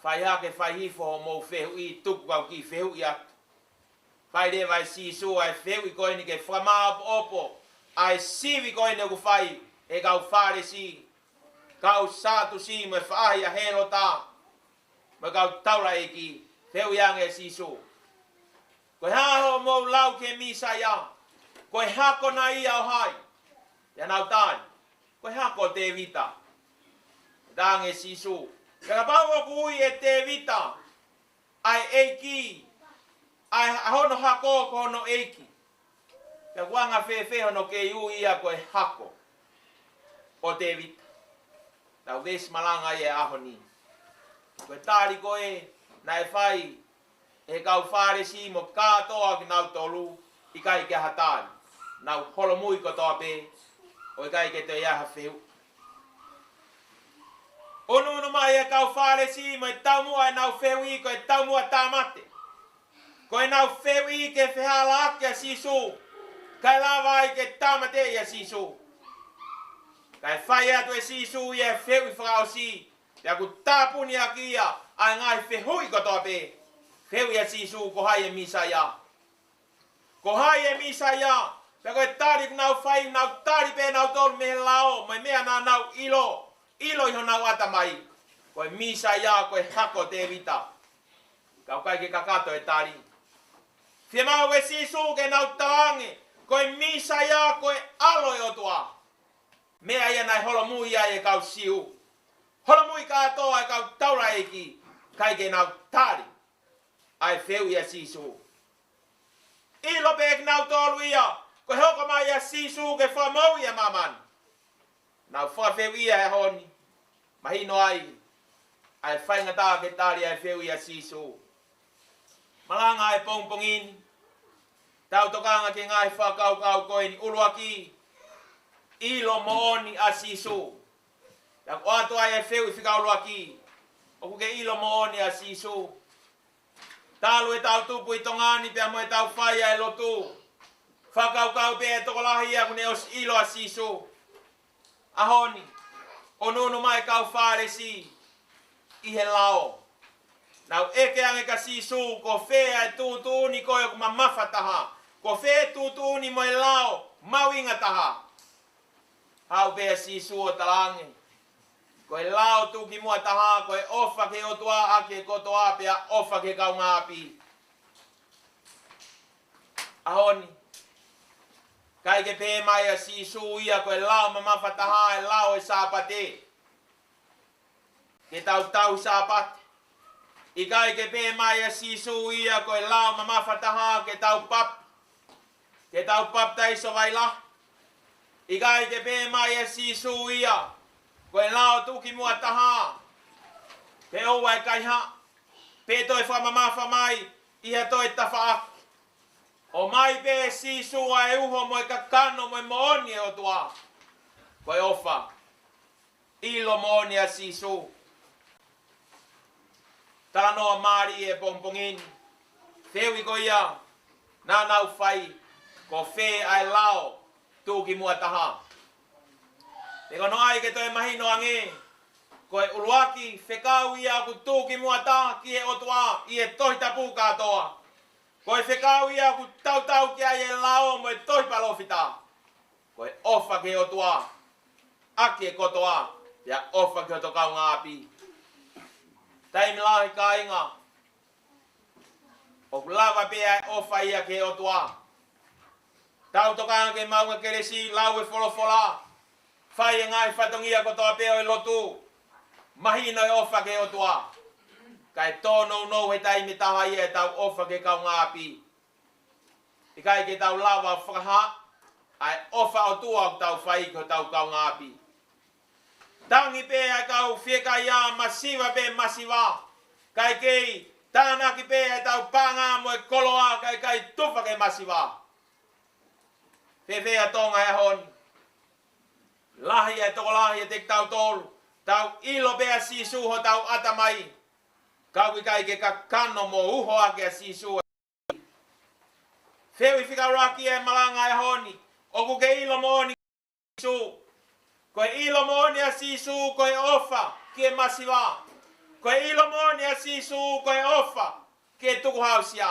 Fai hake, fai hifo hoʻomou fehuʻi, tuku kau kiʻi fehuʻi atu. Fai leva ʻe Sīsū ʻa e fehuʻi ko eni ke fakamāʻopoʻopo ʻa e sivi ko eni ʻoku fai ʻe he kau Fālesi, kau Sātusi mo e faʻahi ʻa Hēlota mo e kau taulaʻeiki. Fehuʻi ange ʻe Sīsū: Ko e hā hoʻomou lau ki he Mīsaia? Ko e hako nai ia ʻo hai? Pea nau tali: Ko e hako ʻo Tēvita. Talaange ʻe Sīsū: Pea kapau ʻoku ui ʻe Tēvita ʻa e ʻEiki, ʻa e, ʻa hono hako ko hono ʻEiki, pea ʻoku anga fēfē hono kei ui ia ko e hako ʻo Tēvita? Tau veesi malanga ia he ʻaho ni. Ko e tali ko ē naʻe fai ʻe he kau Fālesi mo kātoa kinautolu, ʻikai ke ʻi ai ha tali. Nau holomui kotoa pē, ʻo ʻikai ke toe ʻi ai ha fehuʻi. ʻUnuʻunu mai e kau Fālesi mo e taumuʻa ʻenau fehuʻi ko e taumuʻa tāmate. Ko ʻenau fehuʻi ke fehālaaki ʻa Sīsū, kae lava ai ke tāmateʻi ʻa Sīsū. Kae fai atu ʻe Sīsū ia e fehuʻi fakaʻosi, pea ʻoku tāpuni ʻaki ia ʻa e ngaahi fehuʻi kotoa pē. Fehuʻi ʻa Sīsū, ko hai e Mīsaia? Ko hai e Mīsaia? Pea ko e tali ʻoku nau fai, nau tali pē nautolu mei he lao, mo e meʻa naʻa nau ʻilo, ʻilo ʻi honau ʻatamai. Ko e Mīsaia ko e hako ʻo Tēvita. Ka ʻoku ʻikai ke kakato e tali. Fiemaʻu ʻe Sīsū ke nau talaange, ko e Mīsaia ko e ʻAlo ʻo e ʻOtua. Meʻa ia naʻe holomui ai e kau Siu. Holomui kātoa e kau taulaʻeiki, ʻikai ke nau tali ʻa e fehuʻi ʻa Sīsū. ʻIlo pē kinautolu ia, ko e hoko mai ʻa Sīsū ke fakamoʻui ʻa māmani. Nau fakafehuʻia he ʻaho ni, mahino ai ʻa e faingataʻa ke tali ʻa e fehuʻi ʻa Sīsū. Malanga he pongipongi ni, tau tokanga ki he ngaahi fakakaukau ko eni. ʻUluaki, ʻilo moʻoni ʻa Sīsū. Pea ʻoatu ai e fehuʻi fika ʻuluaki, ʻoku ke ʻilo moʻoni ʻa Sīsū? Talu ʻetau tupu ʻi Tonga ni pea mo ʻetau fai ʻa e lotu, fakakaukau pē ʻa e tokolahi ia kuo ne ʻosi ʻilo ʻa Sīsū. ʻAho ni, ʻunuʻunu mai e kau Fālesi ʻi he lao. Nau ʻeke ange kia Sīsū, ko fē ʻa e tuʻutuʻuni ko ē ʻoku mamafa taha? Ko fē tuʻutuʻuni mo e lao mahuʻinga taha? Haʻu pē ʻa Sīsū ʻo talaange, ko e lao tuʻukimuʻa taha, ko e ʻofa ki he ʻOtua ʻaki e kotoa, pea ʻofa ki he kaungāʻapi. ʻAho ni, ʻikai ke pehē mai ʻa Sīsū ia ko e lao mamafa taha e lao ʻo e Sāpate, ke tau tauhi Sāpate. ʻIkai ke pehē mai ʻa Sīsū ia ko e lao mamafa taha ke tau pap-, ke tau papitaiso vai lahi. ʻIkai ke pehē mai ʻa Sīsū ia ko e lao tuʻukimuʻa taha ke ʻoua ʻe kaihaʻa, pe toe fakamamafa mai ʻi ha toe tafaʻaki. ʻOmai pē ʻe Sīsū ʻa e uho mo e kakano mo e moʻoni ʻo e ʻOtua, ko e ʻofa. ʻIlo moʻoni ʻa Sīsū. Talanoa mālie he pongipongi ni. Fehuʻi ko ia naʻa nau fai, ko fē ʻa e lao tuʻukimuʻa taha? Pea ko hono ʻai ke toe mahino ange, ko e ʻuluaki fekau ia ʻoku tuʻukimuʻa taha ki he ʻOtua ʻi he Tohi Tapu kātoa. Ko e fekau ia ʻoku tautau ki ai e lao mo e tohi palōfita. Ko e ʻofa ki he ʻOtua ʻaki e kotoa, pea ʻofa ki hoto kaungāʻapi. Taimi lahi kāinga, ʻoku lava pē ʻa e ʻofa ia ki he ʻOtua. Tau tokanga ki he maʻunga kelesi, lau e folofola, fai e ngaahi fatongia kotoa pē ʻo e lotu, mahino e ʻofa ki he ʻOtua, kae tōnounou he taimi ʻe taha ia ʻetau ʻofa ki he kaungāʻapi. ʻIkai ke tau lava fakahā ʻa e ʻofa ʻOtua ʻoku tau fai ki hotau kaungāʻapi. Tangi pē ʻa e kau fiekaia, masiva pē masiva, kae kei tānaki pē ʻetau paʻanga mo e koloa, kae ʻikai tufa ki he masiva. Fēfē ʻa Tonga he ʻaho ni? Lahi e tokolahi ʻiate kitautolu, tau ʻilo pē ʻa Sīsū hotau ʻatamai, ka ʻoku ʻikai ke kakano mo uho ʻaki ʻa Sīsū. Fehuʻi fika ʻuluaki e malanga he ʻaho ni, ʻoku ke ʻilo moʻoni Sīsū? Ko e ʻilo moʻoni ʻa Sīsū ko e ʻofa ki he masiva. Ko e ʻilo moʻoni ʻa Sīsū ko e ʻofa ki he tukuhāusia.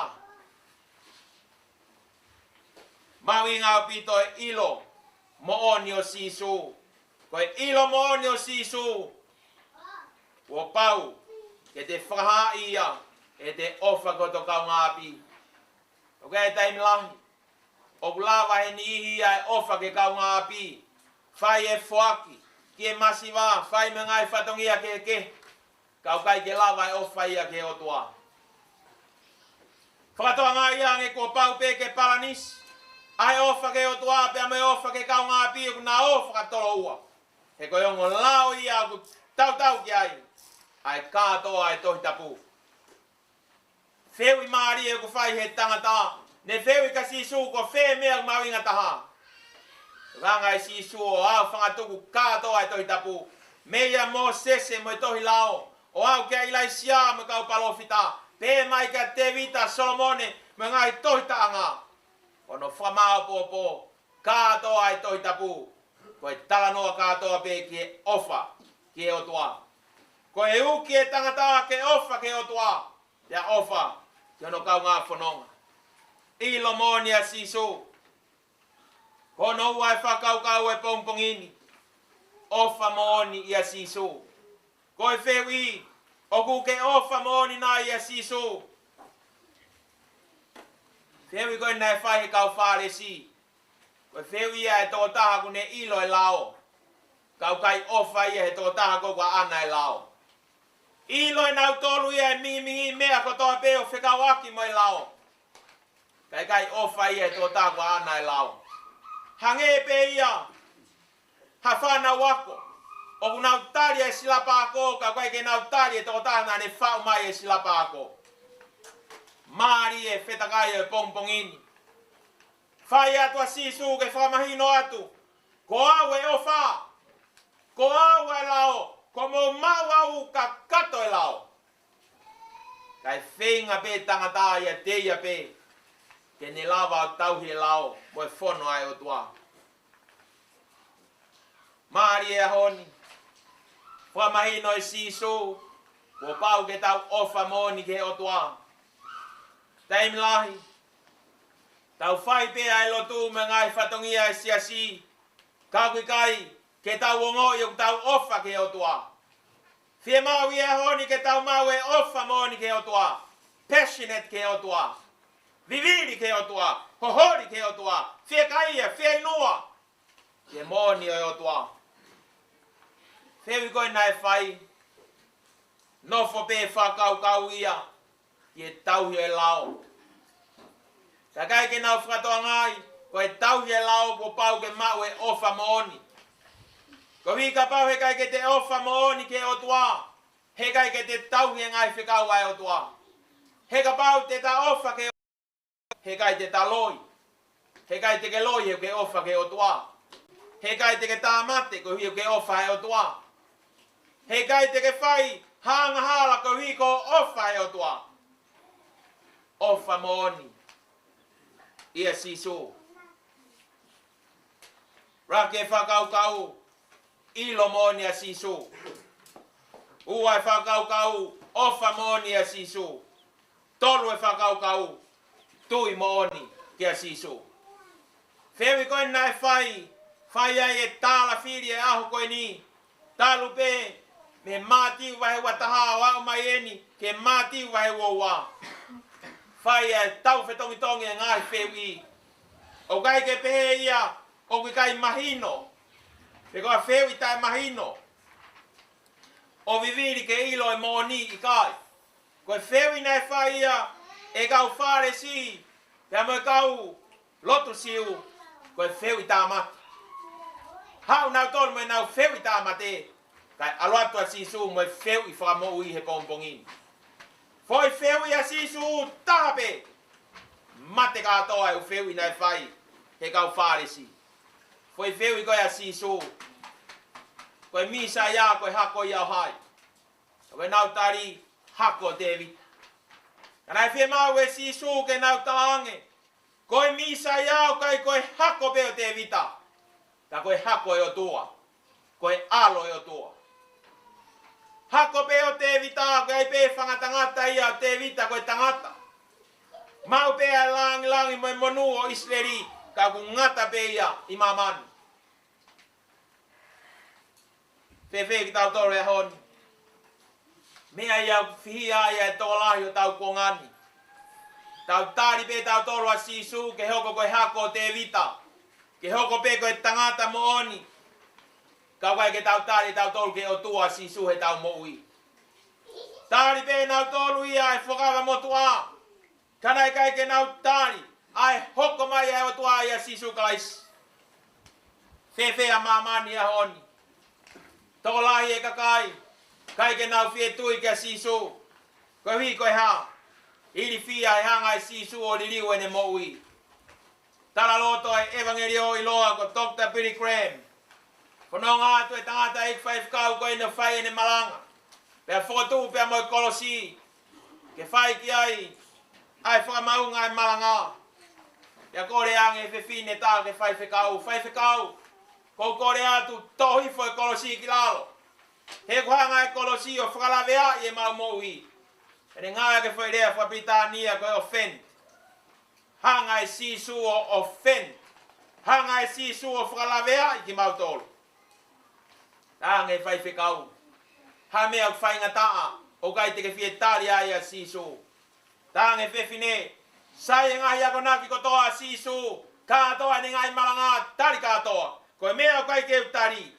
Mahuʻinga ʻaupito e ʻilo moʻoni ʻo Sīsū. Ko e ʻilo moʻoni ʻo Sīsū, kuo pau ke te fakahā ia ʻi heʻete ʻofa ki hoto kaungāʻapi. ʻOku ʻi ai e taimi lahi ʻoku lava he niʻihi ʻa e ʻofa ki he kaungāʻapi, fai e foaki ki he masiva, fai mo e ngaahi fatongia kehekehe. ka ʻoku ʻikai ke lava e ʻofa ia ki he ʻOtua. Fakatokangaʻi ange kuo pau pē ke palanisi ʻa e ʻofa ki he ʻOtua pea mo e ʻofa ki he kaungāʻapi ʻoku nau ō fakatoloua. He ko e ongo lao ia ʻoku tautau ki ai ʻa e kātoa e Tohi Tapu. Fehuʻi mālie ʻoku fai he tangata. Ne fehuʻi kia Sīsū ko fē meʻa ʻoku mahuʻinga taha. Langa ʻe Sīsū ʻo aofangatuku kātoa e Tohi Tapu. Meia Mōsese mo e Tohi Lao. ʻO aʻu kia ʻIlaisiā mo e kau palōfita. Pehē mai kia Tēvita, Solomone mo e ngaahi tohi taʻanga. Ko hono fakamāʻopoʻopo kātoa e Tohi Tapu. Ko e talanoa kātoa pē ki he ʻofa ki he ʻOtua. Ko e uki e tangata ke ʻofa ki he ʻOtua. Pea ʻofa ki hono kaungā fononga. ʻIlo moʻoni ʻa Sīsū. Ko hono ua e fakakaukau e pongipongi ni. ʻOfa moʻoni ʻia Sīsū. Ko e fehuʻi, ʻoku ke ʻofa moʻoni nai ʻia Sīsū? Fehuʻi ko ē naʻe fai he kau Fālesi. Ko e fehuʻi ia e tokotaha ʻoku ne ʻilo e lao. Ka ʻoku ʻikai ʻofa ia he tokotaha ko ē ʻoku ʻaʻana e lao. ʻIlo ʻe nautolu ia e mingimingi meʻa kotoa pē ʻo fekauʻaki mo e lao. Ka ʻikai ʻofa ia he tokotaha ʻoku ʻaʻana e lao. Hangē pē ia ha fānau ako. ʻOku nau tali e silapa ako, ka ʻoku ʻikai ke nau tali e tokotaha naʻa ne faʻu mai e silapa ako. Mālie e fetakai e pongipongi ni. Fai atu ʻa Sīsū ke fakamahino atu. Ko au e ʻofa. Ko au e lao. Ko mou maʻu au kakato e lao. Kae feinga pē tangata ia te ia pē. Ke ne lava ʻo tauhi e lao. Mo e fono ʻa e ʻOtua. Mālie ʻaho ni. Fakamahino ʻe Sīsū. Kuo pau ke tau ʻofa moʻoni ki he ʻOtua. Taimi lahi. Tau fai pē ʻa e lotu mo e ngaahi fatongia e siasi. Ka ʻoku ʻikai, ke tau ongoʻi ʻoku tau ʻofa ki he ʻOtua. Fiemaʻu ʻi he ʻaho ni ke tau maʻu e ʻofa moʻoni ki he ʻOtua. Passionate ki he ʻOtua. Vivili ki he ʻOtua. Hoholi ki he ʻOtua. Fiekaia, fieinua. Ki he moʻoni ʻo e ʻOtua. Fehuʻi ko ē naʻe fai. Nofo pē fakakaukau ia. Ki he tauhi e lao. Ka ʻikai ke nau fakatokangaʻi, ko e tauhi e lao kuo pau ke maʻu e ʻofa moʻoni. Koeʻuhi kapau he ʻikai ke te ʻofa moʻoni ki he ʻOtua, he ʻikai ke te tauhi e ngaahi fekau ʻa e ʻOtua. He kapau te ta ʻofa ki he, he ʻikai te ta loi. He ʻikai te ke loi he ʻoku ke ʻofa ki he ʻOtua. He ʻikai te ke tāmate koeʻuhi ʻoku ke ʻofa he ʻOtua. He ʻikai te ke fai ha angahala koeʻuhi ko e ʻofa he ʻOtua. ʻOfa moʻoni ʻia Sīsū. Laka e fakakaukau, ʻilo moʻoni ʻa Sīsū. Ua e fakakaukau, ʻofa moʻoni ʻia Sīsū. Tolu e fakakaukau, tui moʻoni kia Sīsū. Fehuʻi ko ē naʻe fai, fai ai e tālafili e ʻaho ko eni, talu pē mei Mātiu vahe ua taha ʻo aʻu mai eni ki he Mātiu vahe ua ua. Fai e tau fetongitongi e ngaahi fehuʻi. ʻOku ʻikai ke pehē ia, ʻoku ʻikai mahino. Pe ko ha fehuʻi taʻemahino. ʻO vivili ke ʻilo e moʻoni, ʻikai. Ko e fehuʻi naʻe fai ia ʻe he kau Fālesi, pea mo e kau lotu Siu, ko e fehuʻi tāmate. Haʻu nautolu mo ʻenau fehuʻi tāmate, kae ʻalu atu ʻa Sīsū mo e fehuʻi fakamoʻui he pongipongi ni. Foʻi fehuʻi ʻa Sīsū taha pē, mate kātoa e ʻū fehuʻi naʻe fai ʻe he kau Fālesi. Foʻi fehuʻi ko ē ʻa Sīsū, ko e Mīsaia ko e hako ia ʻo hai? Ko ʻenau tali, hako ʻo Tēvita. Ka naʻe fiemaʻu ʻe Sīsū ke nau talaange, ko e Mīsaia ʻoku ʻikai ko e hako pē ʻo Tēvita, ka ko e hako ʻo e ʻOtua, ko e ʻAlo ʻo e ʻOtua. Hako pē ʻo Tēvita, ʻoku ʻi ai pē e fanga tangata ia ʻo Tēvita ko e tangata. Maʻu pē ʻa e langilangi mo e monū ʻo ʻIsileli, ka ʻoku ngata pē ia ʻi māmani. Fēfē kitautolu he ʻaho ni? Meʻa ia ʻoku fihia ai e tokolahi ʻo hotau kuonga ni. Tau tali pē tautolu ʻa Sīsū ke hoko ko e hako ʻo Tēvita. Ke hoko pē ko e tangata moʻoni. Ka ʻoku ʻikai ke tau tali tautolu ki he ʻOtua ʻa Sīsū heʻetau moʻui. Tali pē ʻe nautolu ia ʻa e Fuakava Motuʻa, ka naʻe ʻikai ke nau tali ʻa e hoko mai ʻa e ʻOtua ʻia Sīsū Kalaisi. Fēfē ʻa māmani he ʻaho ni? Tokolahi e kakai ʻikai ke nau fie tui kia Sīsū. Koeʻuhi ko e hā? Ilifia he hanga ʻe Sīsū ʻo liliu ʻene moʻui. Talaloto ʻa e ʻevangeliō ʻiloa ko Doctor Billy Graham. Fononga atu e tangataʻeiki faifekau ko eni ʻo fai ʻene malanga, pea fokotuʻu pea mo e kolosi ke fai ki ai ʻa e fakamaʻunga ʻa e malanga. Pea kole ange ʻe he fefine tā ki he faifekau, Faifekau, ʻoku ou kole atu, toʻo hifo e kolosi ki lalo. He ʻoku hanga ʻe he kolosi ʻo fakalaveaʻi ʻemau moʻui. Pea ne ngāueʻaki e foʻi lea fakapilitānia ko e offend. Hanga ʻe Sīsū ʻo offend. Hanga ʻe Sīsū ʻo fakalaveaʻi kimautolu. Talaange ʻe he faifekau, ha meʻa ʻoku faingataʻa, ʻoku ʻikai te ke fie tali ai ʻa Sīsū. Talaange ʻe he fefine, sai e ngaahi akonaki kotoa ʻa Sīsū, kātoa ʻene ngaahi malanga, tali kātoa. Ko e meʻa ʻoku ʻikai ke u tali,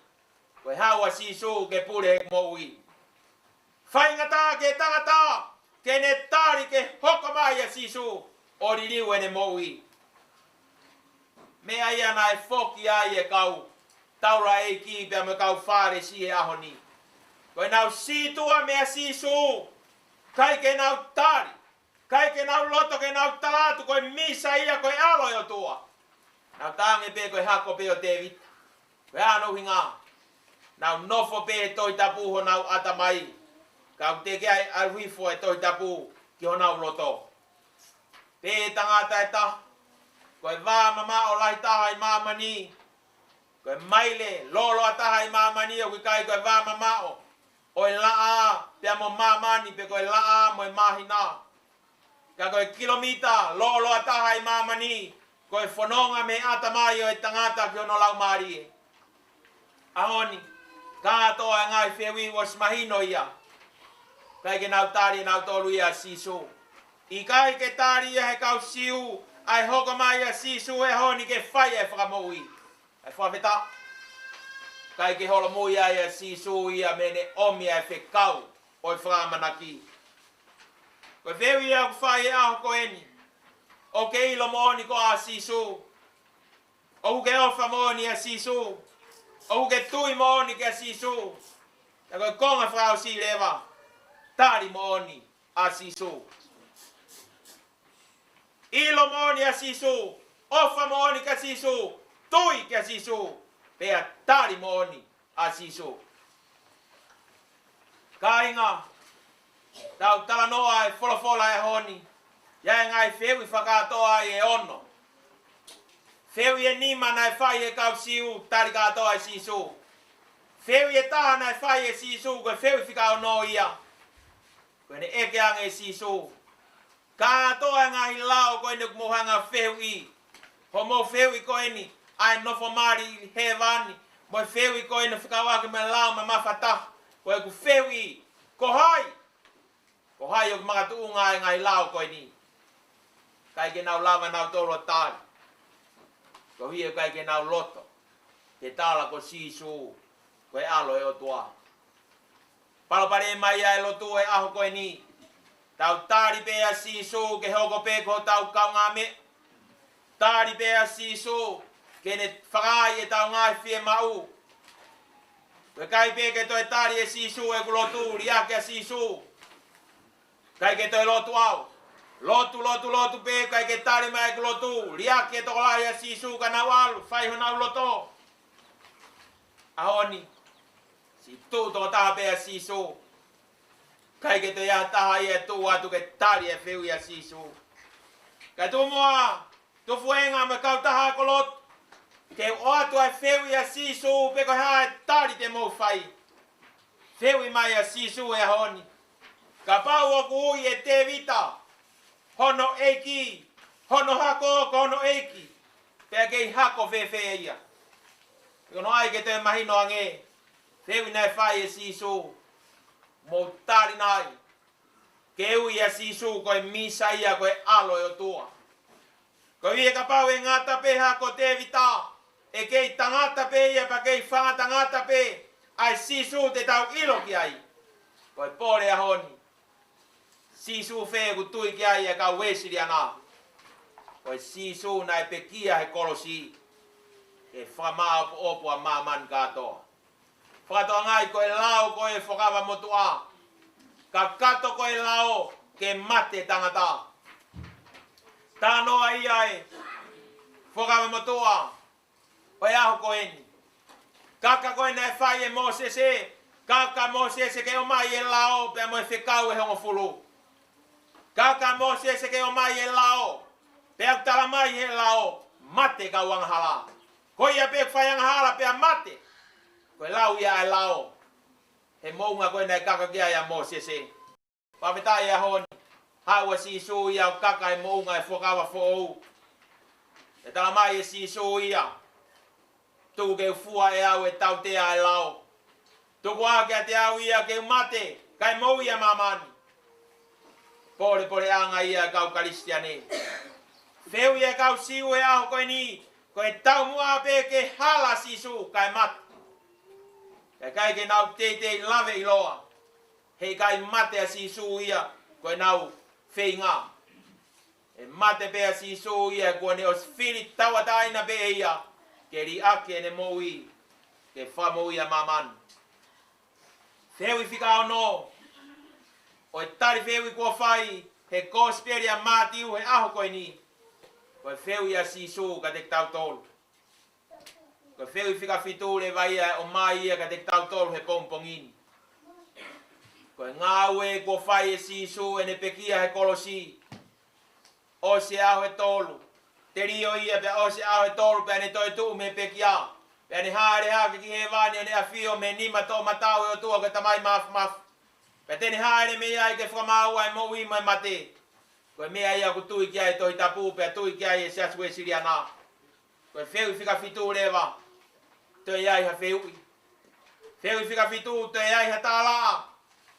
ko e haʻu ʻa Sīsū ke pule he moʻui. Faingataʻa ki he tangata ke ne tali ki he hoko mai ʻa Sīsū ʻo liliu ʻene moʻui. Meʻa ia naʻe foki ai e kau taulaʻeiki pea mo e kau Fālesi he ʻaho ni. Ko ʻenau sītuʻa meia Sīsū, ʻikai ke nau tali, ʻikai ke nau loto ke nau tala atu ko e Mīsaia, ko e ʻAlo ʻo e ʻOtua. Nau talaange pē ko e hako pē ʻo Tēvita. Ko e hā hono ʻuhinga? Nau nofo pē he Tohi Tapu honau ʻatamai, ka ʻoku teʻeki ai ʻalu hifo e Tohi Tapu ki honau loto. Pehē ʻe he tangata ʻe taha, ko e vā mamaʻo lahi taha ʻi māmani, ko e maile lōloa taha ʻi māmani ʻoku ʻikai ko e vā mamaʻo ʻo e laʻā pea mo māmani, pe ko e laʻā mo e māhina. Ka ko e kilomita lōloa taha ʻi māmani, ko e fononga mei he ʻatamai ʻo e tangata ki hono laumālie. ʻAho ni, kātoa e ngaahi fehuʻi ʻosi mahino ia, ʻikai ke nau tali ʻe nautolu ia ʻa Sīsū. ʻIkai ke tali ia ʻe he kau Siu ʻa e hoko mai ʻa Sīsū he ʻaho ni ke fai e fakamoʻui. ʻA e fakafetaʻi, ʻikai ke holomui ai ʻa Sīsū ia mei heʻene ʻomi ʻa e fekau ʻo e fakaʻamanaki. Ko e fehuʻi ia ʻoku fai he ʻaho ko eni: ʻOku ke ʻilo moʻoni koā ʻa Sīsū? ʻOku ke ʻofa moʻoni ʻia Sīsū? ʻOku ke tui moʻoni kia Sīsū? Pea ko e konga fakaʻosi leva, tali moʻoni ʻa Sīsū. ʻIlo moʻoni ʻa Sīsū, ʻofa moʻoni kia Sīsū, tui kia Sīsū, pea tali moʻoni ʻa Sīsū. Kāinga, tau talanoa e folofola he ʻaho ni, ʻi he ngaahi fehuʻi fakakātoa ʻe ono. Fehuʻi ʻe nima naʻe fai ʻe he kau Siu, tali kātoa ʻe Sīsū. Fehuʻi ʻe taha naʻe fai ʻe Sīsū, ko e fehuʻi fika ono ia. Ko ʻene ʻeke ange ʻe Sīsū, kātoa e ngaahi lao ko eni ʻoku mou hanga fehuʻi, hoʻomou fehuʻi ko eni ʻa e nofo mali ʻi hēvani, mo e fehuʻi ko eni fekauʻaki mo e lao mamafa taha. Ko ʻeku fehuʻi, ko hai? Ko hai ʻoku makatuʻunga ai e ngaahi lao ko eni? ʻIkai ke nau lava nautolu ʻo tali, koeʻuhi he ʻikai ke nau loto ke tala ko Sīsū ko e ʻAlo ʻo e ʻOtua. Palopalema ia e lotu he ʻaho ko eni. Tau tali pē ʻa Sīsū ke hoko pē ko hotau kaungāmeʻa. Tali pē ʻa Sīsū ke ne fakaai ʻetau ngaahi fiemaʻu. Ko e ʻikai pē ke toe tali ʻe Sīsū ʻeku lotu, liʻaki ʻa Sīsū. ʻIkai ke toe lotu au. Lotu, lotu, lotu pē, ʻikai ke tali mai ʻeku lotu, liʻaki e tokolahi ʻa Sīsū ka nau ʻalu fai honau loto. ʻAho ni, siʻi tuʻu tokotaha pē ʻa Sīsū. ʻIkai ke toe ʻi ai ha taha ia ʻe tuʻu atu ke tali e fehuʻi ʻa Sīsū. Kae tuku muʻa, tufunga mo e kautaha ako lotu, ke u ʻoatu ʻa e fehuʻi ʻa Sīsū, pe ko e hā e tali te mou fai. Fehuʻi mai ʻa Sīsū he ʻaho ni: Kapau ʻoku ui ʻe Tēvita hono ʻeiki hono hako ko hono ʻeiki, pea kei hako fēfē ia? Ko hono ʻai ke toe mahino ange, fehuʻi naʻe fai ʻe Sīsū, mou tali nai ke ui ʻa Sīsū ko e Mīsaia, ko e ʻAlo ʻo e ʻOtua? Koeʻuhi he kapau ʻe ngata pē hako ʻo Tēvita, ʻe kei tangata pē ia pea kei fakangatangata pē ʻa e Sīsū te tau ʻilo ki ai. Ko e pole he ʻaho ni, Sīsū fē ʻoku tui ki ai e kau Uēsiliana? Ko e Sīsū naʻe pekia he kolosi ke fakamaopoopo ʻa māmani kātoa. Fakatokangaʻi ko e lao ko e Fuakava Motuʻa. Kakato ko e lao ke mate tangata. Talanoa ia e Fuakava Motuʻa ʻo e ʻaho ko eni. Kaka ko ē naʻe fai ʻe Mōsese, kaka Mōsese ke ʻomai e lao pea mo e fekau ʻe hongofulu. Kaka Mōsese ke ʻomai e lao, pea ʻoku talamai he lao, mate kau angahala. Ko ia pē fai angahala pea mate. Ko e lau ia e lao he moʻunga ko ē naʻe kaka ki ai ʻa Mōsese. Fakafetaʻi ʻaho ni, haʻu ʻa Sīsū ia ʻo kaka he moʻunga e Fuakava Foʻou. ʻE talamai ʻe Sīsū ia, tuku ke u fua ʻe au e tautea e lao. Tuku ā kiate au ia ke u mate, kae moʻui ʻa māmani. Pōlepoleʻanga ia e kau Kalisitiane. Fehuʻi e kau Siu he ʻaho ko eni, ko e taumuʻa pē ke hala Sīsū kae mate. Kae ʻikai ke nau teitei lave ʻiloa he ʻikai mate ʻa Sīsū ia ko ʻenau feinga. ʻE mate pē ʻa Sīsū ia kuo ne ʻosi fili tauʻatāina pē ʻe ia ke liʻaki ʻene moʻui ke fakamoʻui ʻa māmani. Fehuʻi fika ono ʻo e tali fehuʻi kuo fai he Kosipeli ʻa Mātiu he ʻaho ko eni, ko e fehuʻi ʻa Sīsū kiate kitautolu. Ko e fehuʻi fika fitu leva ia ʻe ʻomai ia kiate kitautolu he pongipongi ni. Ko e ngāue kuo fai ʻe Sīsū ʻene pekia he kolosi. ʻOsi e ʻaho ʻe tolu. Telio ia pea ʻosi e ʻaho ʻe tolu pea ne toetuʻu mei he pekia. Pea ne hāʻele hake ki hēvani ʻo ne ʻafio mei he nima toʻomataʻu ʻo e ʻOtua ko e Tamai Māfimafi. Pea te ne hāʻele mei ai ke fakamaau ʻa e moʻui mo e mate. Ko e meʻa ia ʻoku tui ki ai e Tohi Tapu pea tui ki ai e Siasi Uēsiliana. Ko e fehuʻi fika fitu leva, toe ʻi ai ha fehuʻi. Fehuʻi fika fitu, toe ʻi ai ha tālaʻa.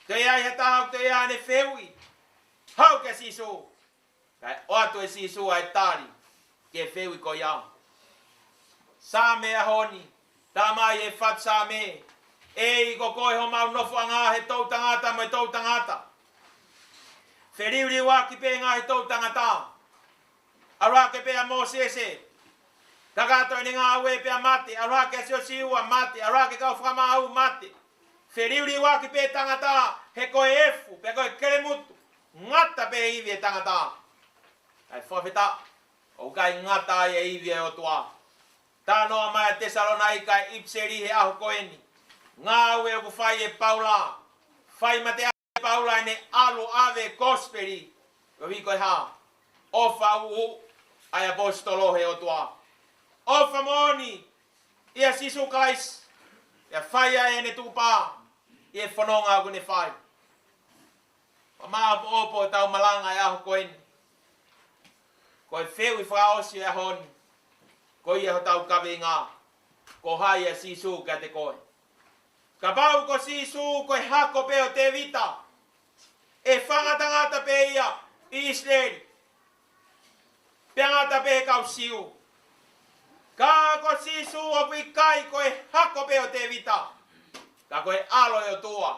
Toe ʻi ai ha taha, toe ʻi ai haʻane fehuʻi. Haʻu kia Sīsū. Kae ʻoatu ʻe Sīsū ʻa e tali ki he fehuʻi ko ia. Saame ʻaho ni, talamai ʻe he fatu Saame, ʻEiki ko koe homau nofoʻanga he toʻutangata mo e toʻutangata. Feliuliuaki pē ngaahi toʻutangata. ʻAlu hake pē ʻa Mōsese, kakato ʻene ngāue pea mate. ʻAlu hake ʻa Siosiua, mate. ʻAlu hake kau fakamaau, mate. Feliuliuaki pē tangata he ko e efu pea ko e kelemutu. Ngata pē ivi e tangata. Kae fakafetaʻi, ʻoku ʻikai ngata ai e ivi e ʻOtua. Talanoa mai ʻa Tesalonaika ʻi he ʻipiseli he ʻaho ko eni. Ngāue ʻoku fai ʻe Paula. Fai mateʻaki ʻe Paula ʻene ʻalu ʻave e Kosipeli. Ko e ʻuhi ko e hā? ʻOfa ʻuʻu ʻa e ʻaposetolo he ʻOtua. ʻOfa moʻoni ʻia Sīsū Kalaisi. ʻIa fai ʻa ʻene tukupā ʻi he fononga ʻoku ne fai. Fakamaopoopo ʻetau malanga e ʻaho ko eni. Ko e fehuʻi fakaʻosi e ʻaho ni, ko ia hotau kaveinga, ko hai ʻa Sīsū kiate koe? Kapau ko Sīsū ko e hako pē ʻo Tēvita, ʻe fakangatangata pē ia ʻi ʻIsileli, pea ngata pē he kau Siu. Ka ko Sīsū ʻoku ʻikai ko e hako pē ʻo Tēvita, ka ko e ʻAlo e ʻOtua.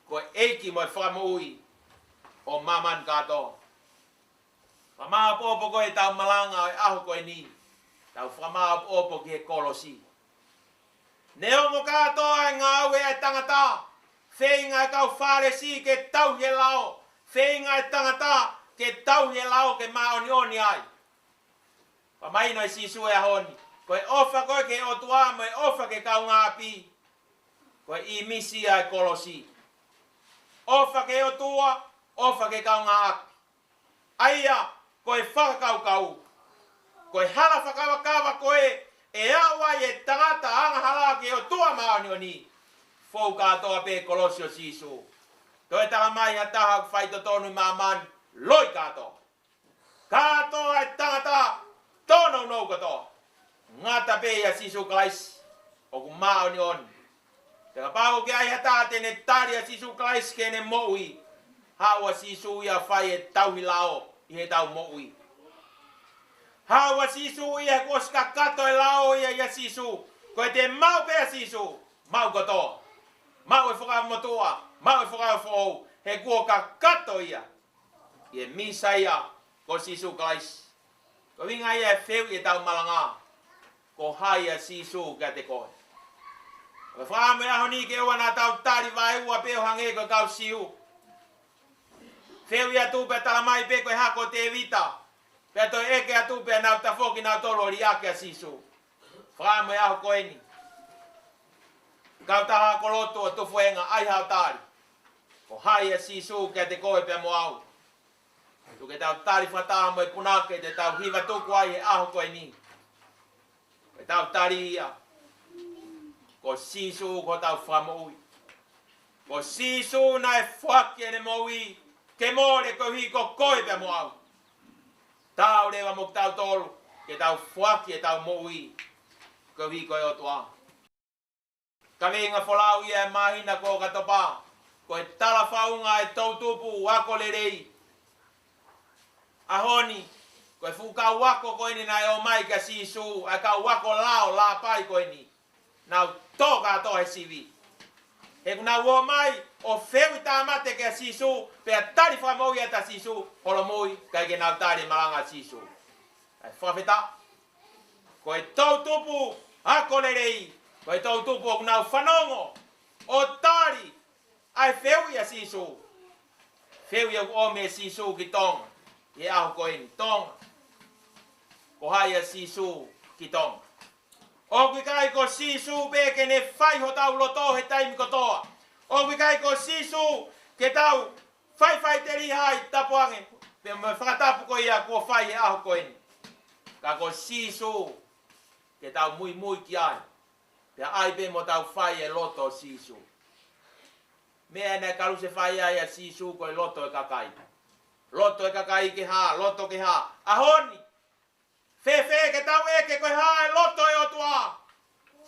Ko e ʻEiki mo e Fakamoʻui ʻo māmani kātoa. Fakamaopoopo ko ē ʻetau malanga ʻo e ʻaho ko eni, tau fakamaopoopo ki he kolosi. Neongo kātoa e ngāue ʻa e tangata, feinga e kau Fālesi ke tauhi e lao, feinga e tangata ke tauhi e lao ke māʻoniʻoni ai. Pea mahino ʻe Sīsū e ʻaho ni, ko e ʻofa ko ē ki he ʻOtua mo e ʻofa ki he kaungāʻapi, ko e ʻīmisi ia e kolosi. ʻOfa ki he ʻOtua, ʻofa ki he kaungāʻapi. ʻA ia ko e fakakaukau, ko e hala fakakavakava ko ē ʻe aʻu ai e tangata angahala ki he ʻOtua māʻoniʻoni. Fou kātoa pē kolosi ʻo Sīsū. Toe talamai ha taha ʻoku faitotonu ʻi māmani, loi kātoa. Kātoa e tangata tōnounou kotoa, ngata pē ʻia Sīsū Kalaisi ʻoku māʻoniʻoni. Pea kapau ʻoku ʻi ai ha taha te ne tali ʻa Sīsū Kalaisi ki heʻene moʻui, haʻu ʻa Sīsū ia ʻo fai e tauhi lao ʻi heʻetau moʻui. Haʻu ʻa Sīsū ia he kuo ʻosi kakato e lao ia ʻia Sīsū. Ko e te maʻu pē ʻa Sīsū, maʻu kotoa. Maʻu e Fuakava Motuʻa, maʻu e Fuakava Foʻou. He kuo kakato ia ʻi he Mīsaia ko Sīsū Kalaisi. Ko e ʻuhinga ia e fehuʻi ʻetau malanga: Ko hai ʻa Sīsū kiate koe? Ko e fakaʻamu he ʻaho ni ke ʻoua naʻa tau tali vaeua pē ʻo hangē ko e kau Siu. Fehuʻi atu pea tala mai pē ko e hako ʻo Tēvita, pea toe ʻeke atu pea nau tafoki nautolu ʻo liʻaki ʻa Sīsū. Fakaʻamu he ʻaho ko eni, kautaha ako lotu ʻo Tufuenga, ʻai haʻo tali. Ko hai ʻa Sīsū kiate koe pea mo au? Tuku ke tau tali fakataha mo e punake te tau hiva tuku ai he ʻaho ko eni. Ko ʻetau tali ia: Ko Sīsū ko hotau Fakamoʻui. Ko Sīsū naʻe foaki ʻene moʻui ke mole koeʻuhi ko koe pea mo au. Taau leva mo kitautolu ke tau foaki ʻetau moʻui koeʻuhi ko e ʻOtua. Kaveinga folau ia e māhina ko Ōkatopa, ko e talafaunga e toʻutupu ako lelei. ʻAho ni, ko e fuʻu kau ako ko eni naʻe ō mai kia Sīsū, ʻa e kau ako lao lāpai ko eni, nau tō kātoa he sivi. He kuo nau ō mai ʻo fehuʻi tāmate kia Sīsū, pea tali fakamoʻui atu ʻa Sīsū, holomui, ʻikai ke nau tali e malanga ʻa Sīsū. ʻA e fakafetaʻi, ko e toʻutupu ako lelei, ko e toʻutupu ʻoku nau fanongo ʻo tali ʻa e fehuʻi ʻa Sīsū. Fehuʻi ʻoku ʻomi ʻe Sīsū ki Tonga ʻi he ʻaho ko eni: Tonga, ko hai ʻa Sīsū ki Tonga? ʻOku ʻikai ko Sīsū pē ke ne fai hotau loto he taimi kotoa. ʻOku ʻikai ko Sīsū ke tau faifaiteliha ai, tapu ange pē mo e fakatapu ko ia kuo fai he ʻaho ko eni. Ka ko Sīsū ke tau muimui ki ai, pea ʻai pē mo tau fai e loto ʻo Sīsū. Meʻa naʻe kalusefai ai ʻa Sīsū ko e loto e kakai. Loto e kakai ke hā, loto ke hā. ʻAho ni, fēfē ke tau ʻeke ko e hā e loto e ʻOtua?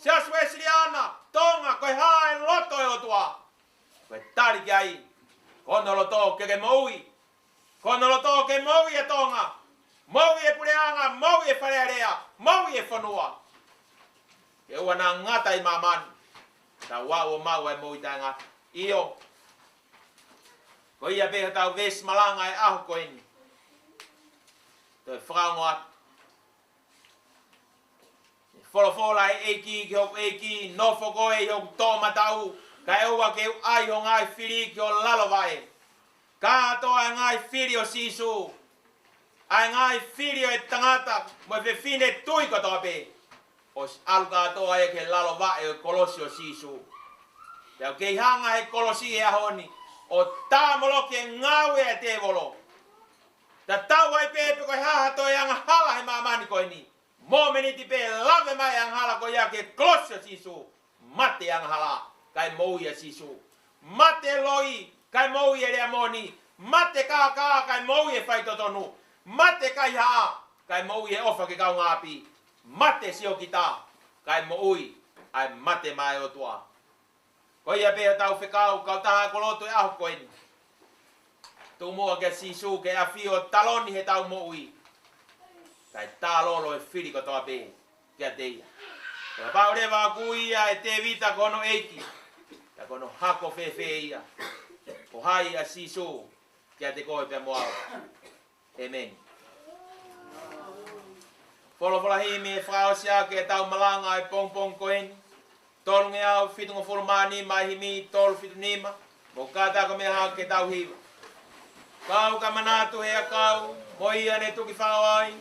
Siasi Uēsiliana Tonga, ko e hā e loto e ʻOtua? Ko e tali ki ai, ko hono loto ke ke moʻui. Ko hono loto ke moʻui e Tonga, moʻui e puleʻanga, moʻui e Fale Alea, moʻui e fonua. Ke ʻoua naʻa ngata ʻi māmani, ka tau aʻu ʻo maʻu ʻa e moʻui taʻengata. ʻIo, ko ia pē hotau veesi malanga e ʻaho ko eni. Toe fakaongo atu. Folofola e ʻEiki ki hoku ʻEiki: Nofo koe ʻi hoku toʻomataʻu, kae ʻoua ke u ʻai ho ngaahi fili ki ho lalo vaʻe. Kātoa e ngaahi fili ʻo Sīsū, ʻa e ngaahi fili ʻo e tangata mo e fefine tui kotoa pē, ʻosi ʻalu kātoa ia ki he lalo vaʻe ʻo e kolosi ʻo Sīsū. Pea ʻoku kei hanga he kolosi he ʻaho ni ʻo tāmoloki e ngāue ʻa e tēvolo. Tatau ai pē pe ko e hā ha toe angahala he māmani ko eni, mōmeniti pē lave mai e angahala ko ia ki he kolosi ʻo Sīsū. Mate angahala, kae moʻui ʻa Sīsū. Mate loi, kae moʻui e lea moʻoni. Mate kākā, kae moʻui e faitotonu. Mate kaihaʻa, kae moʻui e ʻofa ki he kaungāʻapi. Mate siokita, kae moʻui ʻa e mate maʻa e ʻOtua. Ko ia pē hotau fekau kautaha ako lotu e ʻaho ko eni. Tuku muʻa kia Sīsū ke ʻafio ʻo taloni heʻetau moʻui, kae tālolo e fili kotoa pē kiate ia. Ko e pau leva ʻoku ui ia ʻe Tēvita ko hono ʻEiki, ka ko hono hako fēfē ia? Ko hai ʻa Sīsū kiate koe pea mo au? ʻĒmeni. Folofola himi ʻe fakaʻosi ʻaki ʻetau malanga ʻi he pongipongi ko eni. Tolungeau fitungofulu mā nima, himi tolu fitu nima. Mou kātaki ʻo meʻa hake ke tau hiva. Kau ka manatu he ʻakau, mo ia ne tukifao ai,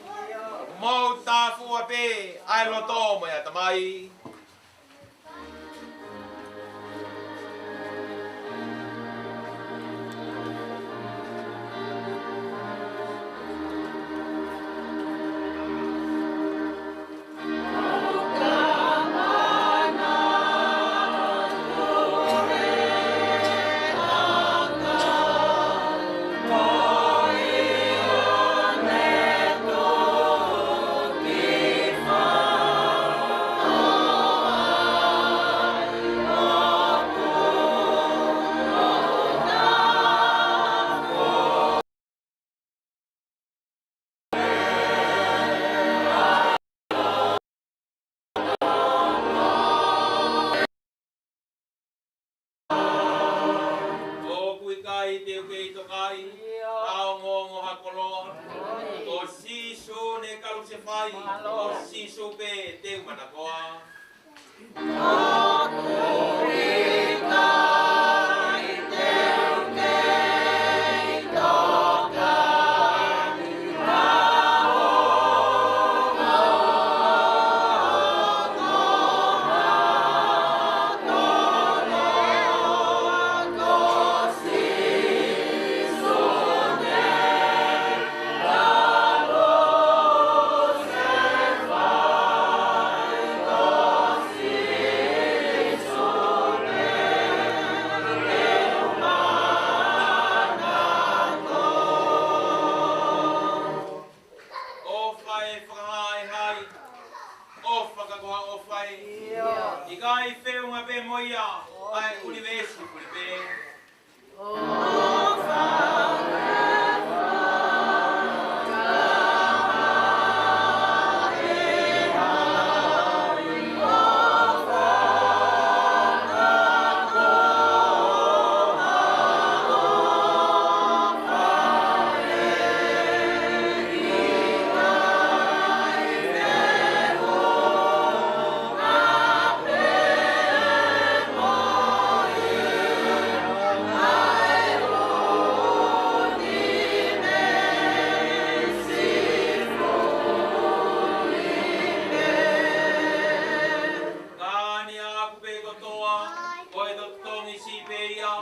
mou tāfua pē ʻa e loto mo e ʻatamai. Te fai, ʻo Sīsū pē te u manakoa. ʻOfa ʻe fakahaehae, ʻofa ka ko ha ʻofa ē. ʻIkai feʻunga pē mo ia ʻa e ʻunivēsi pule pē. Ka ne ʻaku pē kotoa, ko e totongi siʻi pē ia.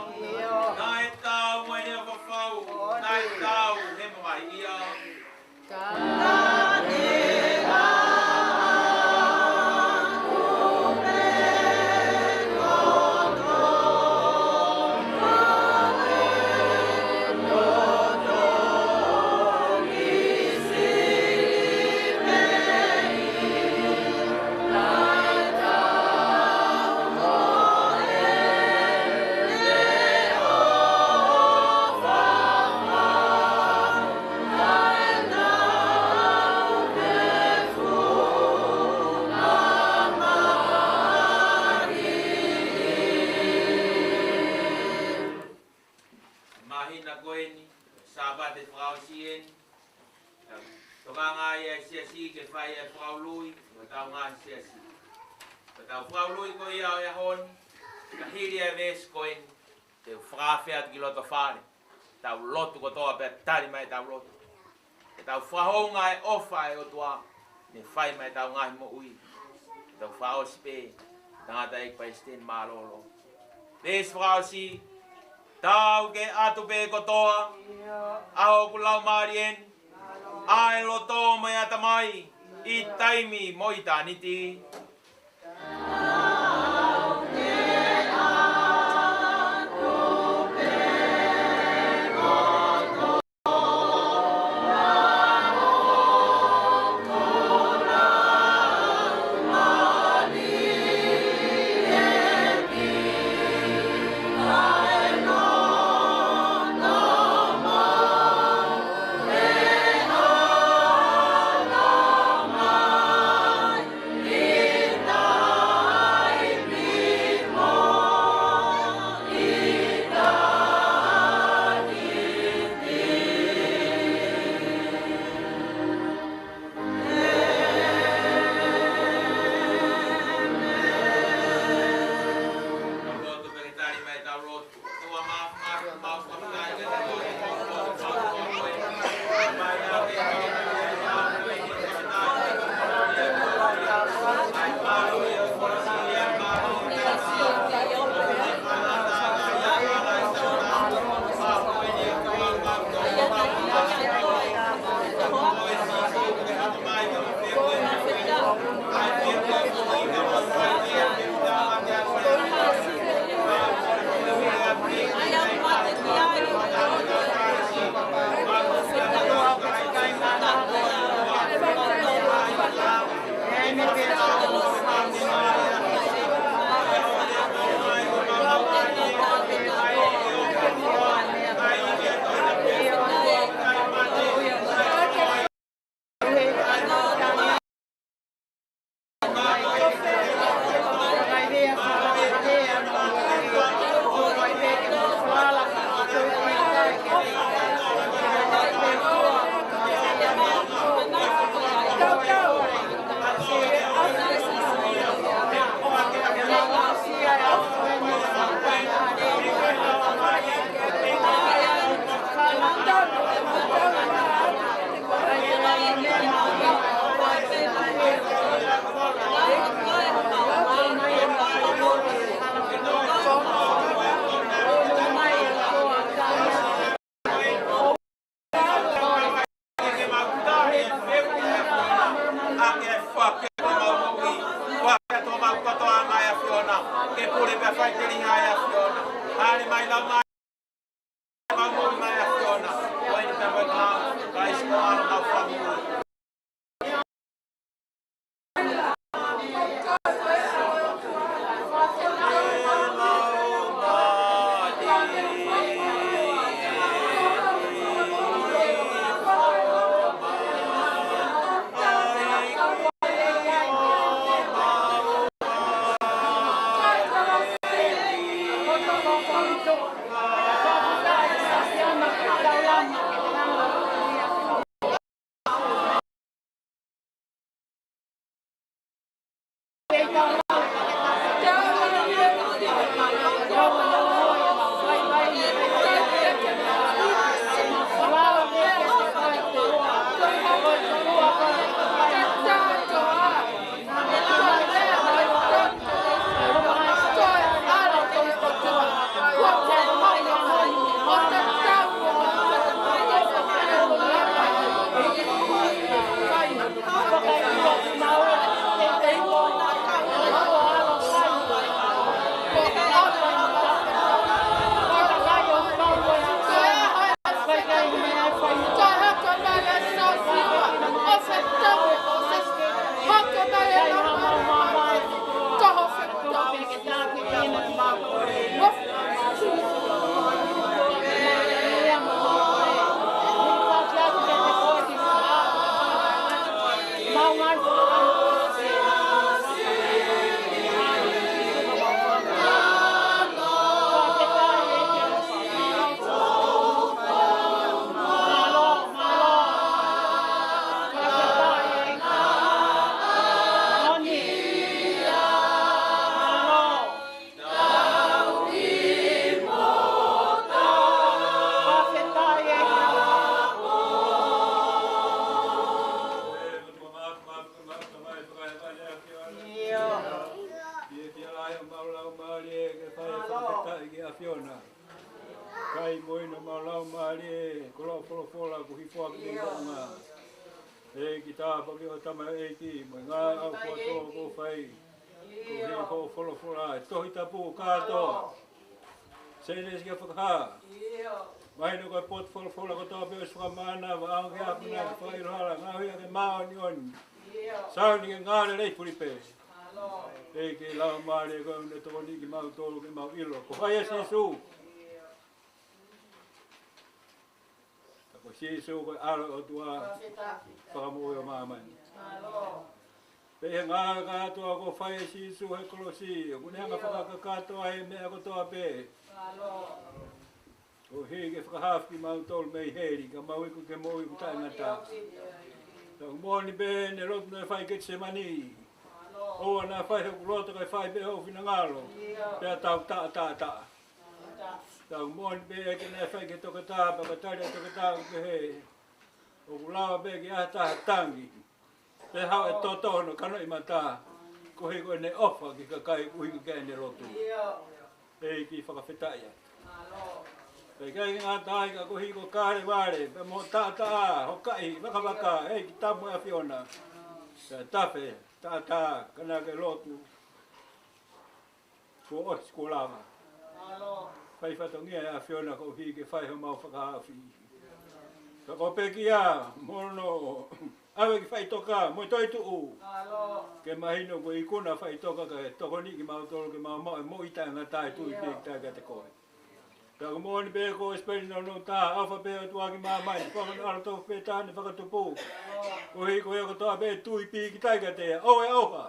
Naʻe tau mo ʻene ʻofa fau, naʻe tau he mamahi ia. Māhina ko eni, Sāpate fakaʻosi eni. Tokanga ai ʻa e siasi ke fai ʻa e fakaului, ʻo tau ngaahi siasi. Ko ʻetau fakaului ko ia ʻo e ʻaho ni, ka hili ʻa e veesi ko eni, te u fakaafe atu ki loto fale. Tau lotu kotoa pea tali mai ʻetau lotu. Ke tau fakahounga e ʻofa ʻa e ʻOtua, ne fai mai ʻetau ngaahi moʻui. Ke tau fakaʻosi pē, tangata ʻeiki palesiteni mālōlō. Veesi fakaʻosi, tau ke ʻatu pē kotoa, ʻa hoku laumālie ni, ʻa e loto mo e ʻatamai, ʻi taimi mo ʻitāniti. Ke pule pea fai telinga ʻa e ʻAfiona. Hāʻele mai Laumālie. Mau moʻui mai ʻAfiona. Ko eni pea mo e kau, kae ʻosi ko ʻAlo mau fakamoʻui. Kai mo ʻena mau laumālie, koloa folofola kuo hifo ʻaki ʻi he maʻunga. ʻEiki tāpuaki ʻo e tamaioʻeiki, mo e ngāue ʻa e ʻOtua kuo fai. Ko e hifo folofola, e Tohi Tapu kātoa. Sēnesi ki he Fakahā. Mahino ko e potu folofola kotoa pē ʻosi fakamānava, ʻaonga ke ʻapu na ke fakaʻilo hala, ngaohi ʻaki e māʻoniʻoni. Sauni ke ngāue lelei fuli pē. ʻEiki laumālie ko ʻene tokoni kimautolu ke mau ʻilo. Ko hai ʻa Sīsū. Ka ko Sīsū ko e ʻAlo ʻo e ʻOtua, Fakamoʻui ʻo māmani. Pea ʻi he ngāue kātoa kuo fai ʻe Sīsū he kolosi, ʻoku ne hanga fakakakato ai e meʻa kotoa pē. Koeʻuhi ke fakahaofi kimautolu mei heli, ka mau iku ki he moʻui ʻoku taʻengata. Ka ʻoku moʻoni pē ʻene lotu naʻe fai ʻi Ketisemani. ʻOua naʻa fai hoku loto kae fai pē ho finangalo. Pea tau taʻataʻa. Tau moʻoni pē ʻene fai ki he toketā, pea ka tali ʻe he toketā ʻo pehē, ʻoku lava pē ke ʻi ai ha taha tangi. Pea haʻu e toto hono kanoʻi mata. Koeʻuhi ko ʻene ʻofa ki he kakai, koeʻuhi ko ʻene lotu. ʻEiki fakafetaʻi atu. Pea ʻikai ke ngata ai ka koeʻuhi ko Kalevale, pea mo taʻataʻa, hokaʻi, vakavaka, ʻEiki tapu mo e ʻAfiona. Pea tafe, taʻataʻa, ka naʻa ke lotu. Kuo ʻosi kuo lava. Fai fatongia ʻe he ʻAfiona koeʻuhi ke fai homau fakahaofi. Ka ko e pekia, mo hono ʻave ki faʻitoka, mo e toetuʻu. Ke mahino ko e ikuna faʻitoka kae tokoni kimautolu ke mau maʻu e moʻui taʻengata ʻe tui pē ki ai kiate koe. Ka ʻoku moʻoni pē ko e kosipeli nounou taha, ʻofa pē ʻOtua ki māmani, fakaʻaloto pē taha ne fakatupu. Koeʻuhi ko ia kotoa pē tui pē ki ai kiate ia, ʻoua ʻe ʻauha.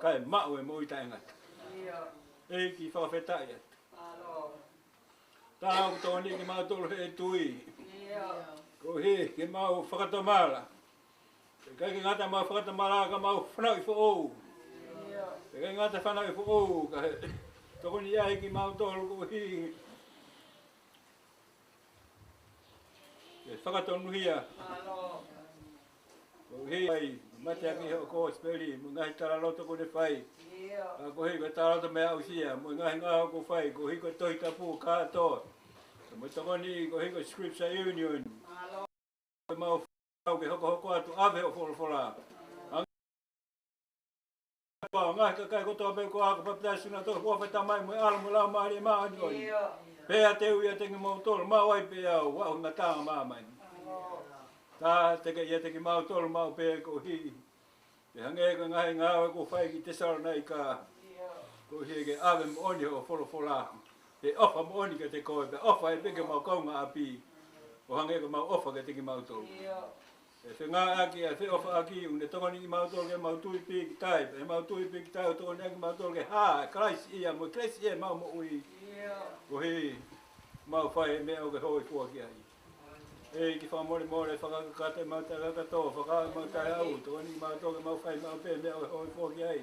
Kae maʻu e moʻui taʻengata. ʻEiki fakafetaʻi atu. Tau tokoni kimautolu he tui. Koeʻuhi ke mau fakatomala. ʻIkai ke ngata mau fakatomala ka mau fanauʻi foʻou. ʻIkai ngata fanauʻi foʻou ka he tokoni ai kimautolu koeʻuhi ke fakatonuhia. Koeʻuhi ai, mate ʻaki hoʻo kosipeli, mo e ngaahi talaloto kuo ne fai. Ka koeʻuhi ko e talaloto mei he aʻusia, mo e ngaahi ngāue kuo fai, koeʻuhi ko e Tohi Tapu kātoa. Mo e tokoni, koeʻuhi ko e Scripture Union. Ko e mau fau ke hokohoko atu ʻave hoʻo folofola. ʻa e ngaahi kakai kotoa pē kuo papitaiso ʻi he huafa ʻo e Tamai mo e ʻAlo mo e Laumālie Māʻoniʻoni. Pea te u ʻiate kimoutolu, maʻu ai pē au, ʻo aʻu ki he ngataʻanga ʻo māmani. Tā te ke ʻiate kimautolu maʻu pē koeʻuhi ke hangē ko e ngaahi ngāue kuo fai ki Tesalonaika. Koeʻuhi ke ʻave moʻoni hoʻo folofola, he ʻofa moʻoni kiate koe, pea ʻofa ai pē ki homau kaungāʻapi, ʻo hangē ko ʻemau ʻofa kiate kimautolu. ʻE fengāueʻaki, ʻe feʻofaʻaki, ʻoku ne tokoniʻi kimautolu ke mau tui pīkitai, pea ʻi heʻemau tui pīkitai ʻoku tokoniʻaki kimautolu ke hā ʻa Kalaisi ia, mo Kalaisi ia ʻi heʻemau moʻui. Koeʻuhi ke mau fai e meʻa ʻoku ke hōifua ki ai. ʻEiki fakamolemole, fakakakato ʻemau taʻekakato, fakaʻau ʻemau taʻeʻau, tokoniʻi kimautolu ke mau fai maʻu pē e meʻa ʻoku ke hōifua ki ai.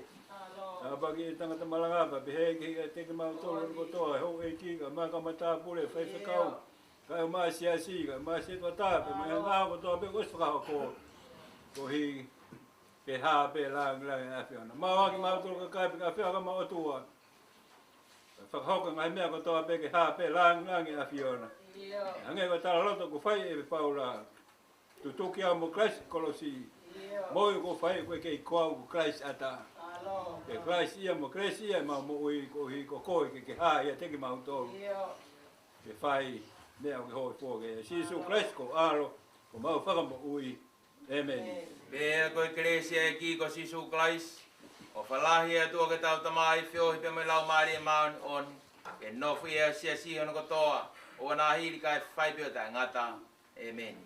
Tāpuakiʻi e tangata malanga, pea pehē ki he ʻiate kimautolu kotoa, houʻeiki, kae ʻumaʻā e kau matāpule, faifekau, kae ʻumaʻā e siasi, kae ʻumaʻā e setuata, pea mo e ngāue kotoa pē kuo ʻosi fakahoko. Koeʻuhi ke hā pē e lāngilangi ʻa e ʻAfiona. Maʻu ʻa kimautolu kakai pē ka fea ka mau ʻOtua. Fakahoko e ngaahi meʻa kotoa pē ke hā pē e lāngilangi ʻa e ʻAfiona. Hangē ko e talaloto kuo fai ʻe Paula, tutuki au mo Kalaisi ki he kolosi. Moʻui kuo fai, ʻoku ʻikai ko au, ko Kalaisi ʻataʻatā. Ko Kalaisi ia mo Kalaisi ia ʻi heʻemau moʻui, koeʻuhi ko koe ke ke hā ʻiate kimautolu. Ke fai e meʻa ʻoku ke hōifua ki ai. Sīsū Kalaisi ko ho ʻAlo, ko homau Fakamoʻui. ʻĒmeni. Pea ko e kelesi ʻa e ʻEiki ko Sīsū Kalaisi, ʻofa lahi ʻa e ʻOtua ko hotau Tamai, feohi pea mo e Laumālie Māʻoniʻoni, ke nofo ʻi he siasi hono kotoa, ʻo ʻoua naʻa hili kae fai pē ʻo taʻengata. ʻĒmeni.